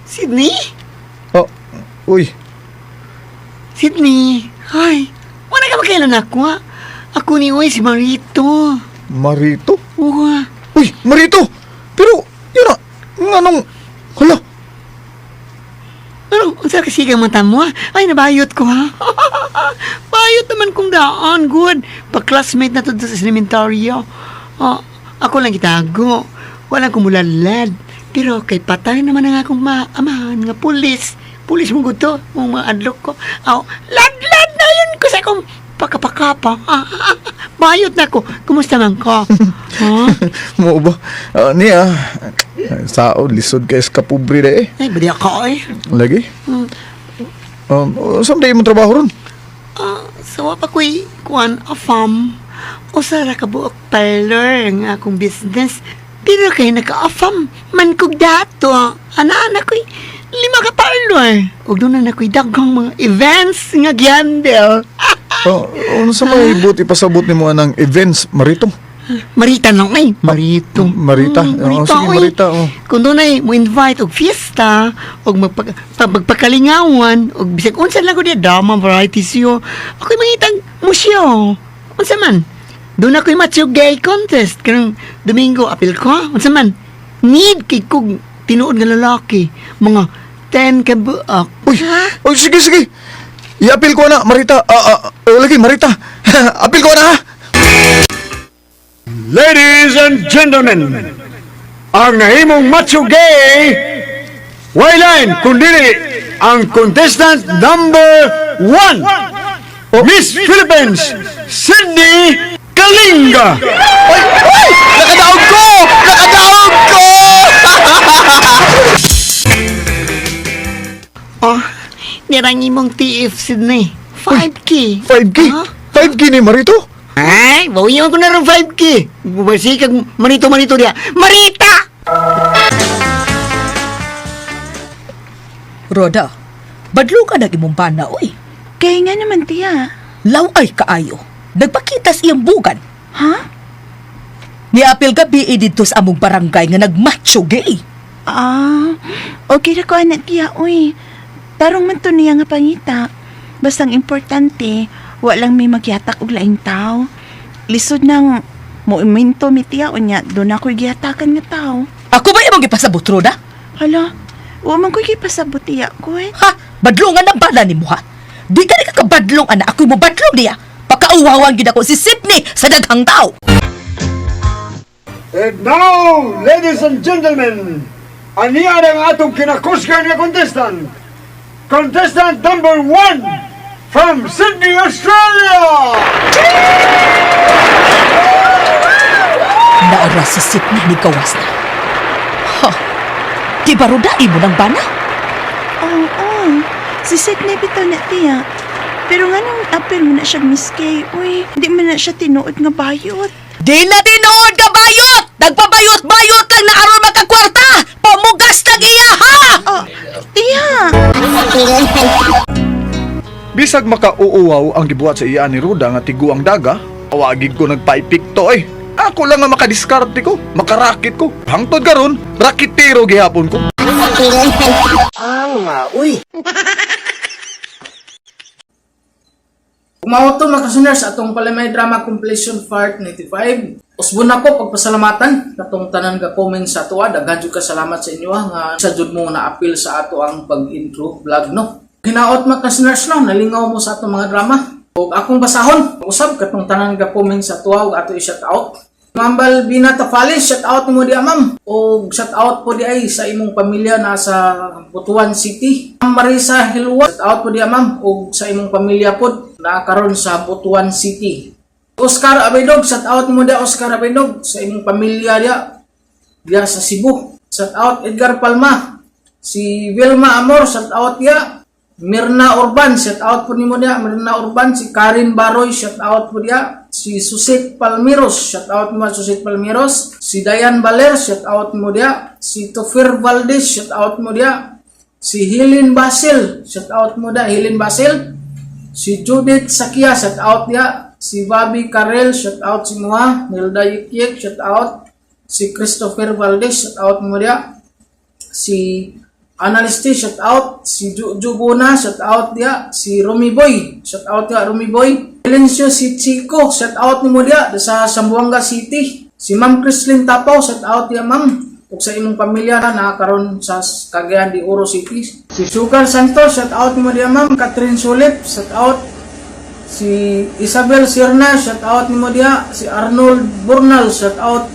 Sydney? Oh, uy. Sydney? Ay, wala ka makailan ako ha? Ako ni Uy, si Marito. Marito? Oo. Uy, Marito! Pero, yun na, nganong, hala, Ano, unsa kasi kang mata mo ha? Ay, nabayot ko ha? Bayot naman kong daan, good. Pa-classmate na to sa elementaryo. Oh, ako lang gitago. Walang kumulalad. Pero kay patay naman ang akong maamahan nga pulis. Pulis mo gusto, mong mga adlok ko. Aw, lad-lad na yun ko sa akong pakapakapa. Bayot na ko. Kumusta man ko? Ha? mo ba? Niya, sao, lisod kay sa kapobre de eh. Ay, bali ako eh. Lagi? Saan day imong trabaho ron? So, pa ko'y kuan afam. Usa ra ka buok parlor ang akong business. Pero kay naka-afam man kog dato. Ana-ana ko'y 5 ka parlor. Ug doon na ko'y daghang mga events nga gihandle. Oh, unsa may buti pasabot nimo anang events, Marito? Marita lang ay, Marito. Marita. Oo, Marita, sige, oy. Marita. Oh. Kung doon ay mo invite og fiesta og magpakalingawan og bisag unsa lang ko diya drama variety show. Ako'y mangitang museo. Unsa man? Doon ako'y macho gay contest karong Domingo apil ko. Unsa man? Need kay kog tinuod nga lalaki mga 10 ka buok. Uy, uy, sige, sige. I-appeal ko na, Marita. Lagi, Marita. Appeal ko na, ha? Ladies and gentlemen, ang nahimong macho gay, way line kundi ang contestant number 1, Miss Philippines, Sydney Kalinga. Ay! Ay! Nakadaog ko! Nakadaog ko! Oh, nirang imong TF Sydney. 5K. 5K? 5K ni Marito? Ay, bawiyan ko na rin 5K. Basikag Marito-Marito diya. Marita! Roda, badlong ka nag imong bana, oy. Kaya nga naman, tiya. Laway kaayo. Nagpakita sa iyang bugan. Ha? Niapil gabi eh, didto sa among barangay nga nagmacho gay. Ah, okay ra ko ana tiya, uy. Tarong man to niya nga pangita. Basta ang importante, walang may magyatak og laing tao. Lisod nang moiminto mi tiya unya, doon ako'y giyatakan nga tao. Ako ba imong gipasabot, Roda? Hala, wa man ko'y gipasabot tiya ko eh. Ha? Badlongan ang bana nimo ha? Di ka ni kakabadlong ana, ako'y mobadlong niya. Pakauwawan gid ako si Sydney sa daghang tao. And now, ladies and gentlemen, aniya ang atong kinakusgan nga contestant. Contestant number 1 from Sydney, Australia! Naara si Sydney ni gawas na. Ha! Di ba Roda, imo ng bana? Oo, oh, si Sydney bitaw na, tiya. Pero nga nung apil mo na siya, Miss Kay, uy, di man na siya tinuod nga bayot. Di na tinuod ka bayot! Nagpabayot-bayot lang na aron makakwarta! Pamugas nag iya ha! Oh, tiya! Bisag makauuwaw ang gibuhat sa iya ni Ruda nga tiguang daga, awagig ko nagpaipikto eh. Ako lang nga makadiskarte ko, makarakit ko. Hangtod karon, rakitero gihapon ko. Ang uy. Mao to mga listeners atong Palamay Drama Completion Part 95. Usbon nako pagpasalamatan katong tanan ga comment sa atoa. Daghan jud ka salamat sa inyo nga sa jud mo na appeal sa ato ang pag-intro vlog no. Hinaot mga listeners no, nalingaw mo sa atong mga drama. Ug akong basahon usab katong tanan ga comment sa atoa ug ato i-shout out. Ma'am Balbina Tafales, shout out mo di ma'am. Og shout out po di ay sa imong pamilya na sa Butuan City. Ma'am Marisa Hilwa, shout out po di ma'am og sa imong pamilya pod na karon sa Butuan City. Oscar Abedog, shout out mo di Oscar Abedog sa imong pamilya diya diya sa Cebu. Shout out Edgar Palma, si Vilma Amor, shout out ya. Mirna Urban, shout out po nimo diya. Mirna Urban, si Karin Baroy, shout out po diya. Si Susit Palmiros, shout out mo Susit Palmiros. Si Dayan Baler, shout out mo diya. Si Tofir Valdez, shout out mo diya. Si Helen Basil, shout out mo diya. Helen Basil. Si Judith Sakia, shout out diya. Si Bobby Karel, shout out si Mua. Nilda Yikyik, shout out. Si Christopher Valdez, shout out mo diya. Si Analyst, shout out. Si Jubuna, shout out diya. Si Romy Boy, shout out diya Romy Boy. Silencio si Chico, shout out nimo diya sa Zamboanga City. Si Ma'am Chrislyn Tapaw, shout out diya ma'am. Ug sa imong pamilya na karon sa Cagayan de Oro City. Si Sugar Santos, shout out nimo diya ma'am. Catherine Sulip, shout out. Si Isabel Sirna, shout out nimo diya. Si Arnold Burnal, shout out.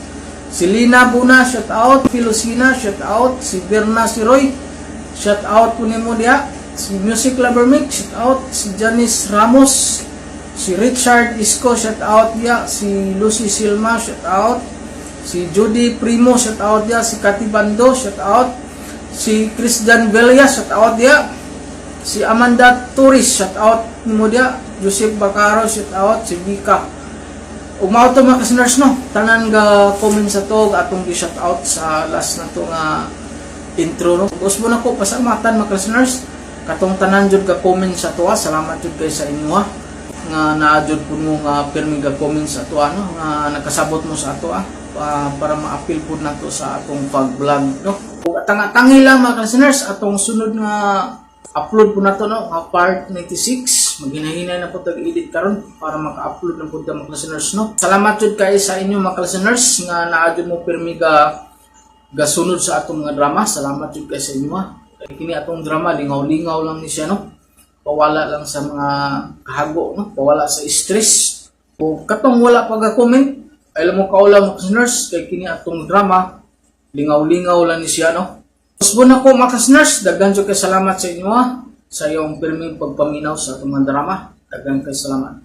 Si Lina Buna, shout out. Filosina, shout out. Si Berna Siroy, shout out po nimo diha. Si Music Lover Mix, shout out. Si Janice Ramos, si Richard Isco, shout out diha. Si Lucy Silma, shout out. Si Judy Primo, shout out diha. Si Kati Bando, shout out. Si Christian Villa, shout out diha. Si Amanda Torres, shout out nimo diha. Joseph Bacaro, shout out. Si Vika. Ug mao to mga listeners no, tanan ga comment sa to atong gi-shout out sa last na to nga intro no. Usbo na ko pasalamatan mga listeners katong tanan jud ga comment sa toa. Salamat jud kay sa inyo ha nga naa jud pud mo nga pirmi ga comment sa atoa no, nga nakasabot mo sa atoa para ma-appeal pud nato sa atong pag-vlog no. Ug atang-atangi lang mga listeners atong sunod nga upload po nato no, nga part 96. Maghinahinay na po tag edit karon para maka-upload na pud ta mga listeners no. Salamat jud kay sa inyo mga listeners nga naa jud mo pirmi ga gasunod sa atong mga drama. Salamat jud kay sa inyo ha. Kay kini atong drama lingaw-lingaw lang ni siya no. Pawala lang sa mga kahago no, pawala sa stress. O katong wala pa ga comment, ay mo kaula mga listeners kay kini atong drama lingaw-lingaw lang ni siya no. Usbon ako mga listeners, daghan jud kay salamat sa inyo ha, sa iyong pirming pagpaminaw sa atong mga drama. Daghan kay salamat.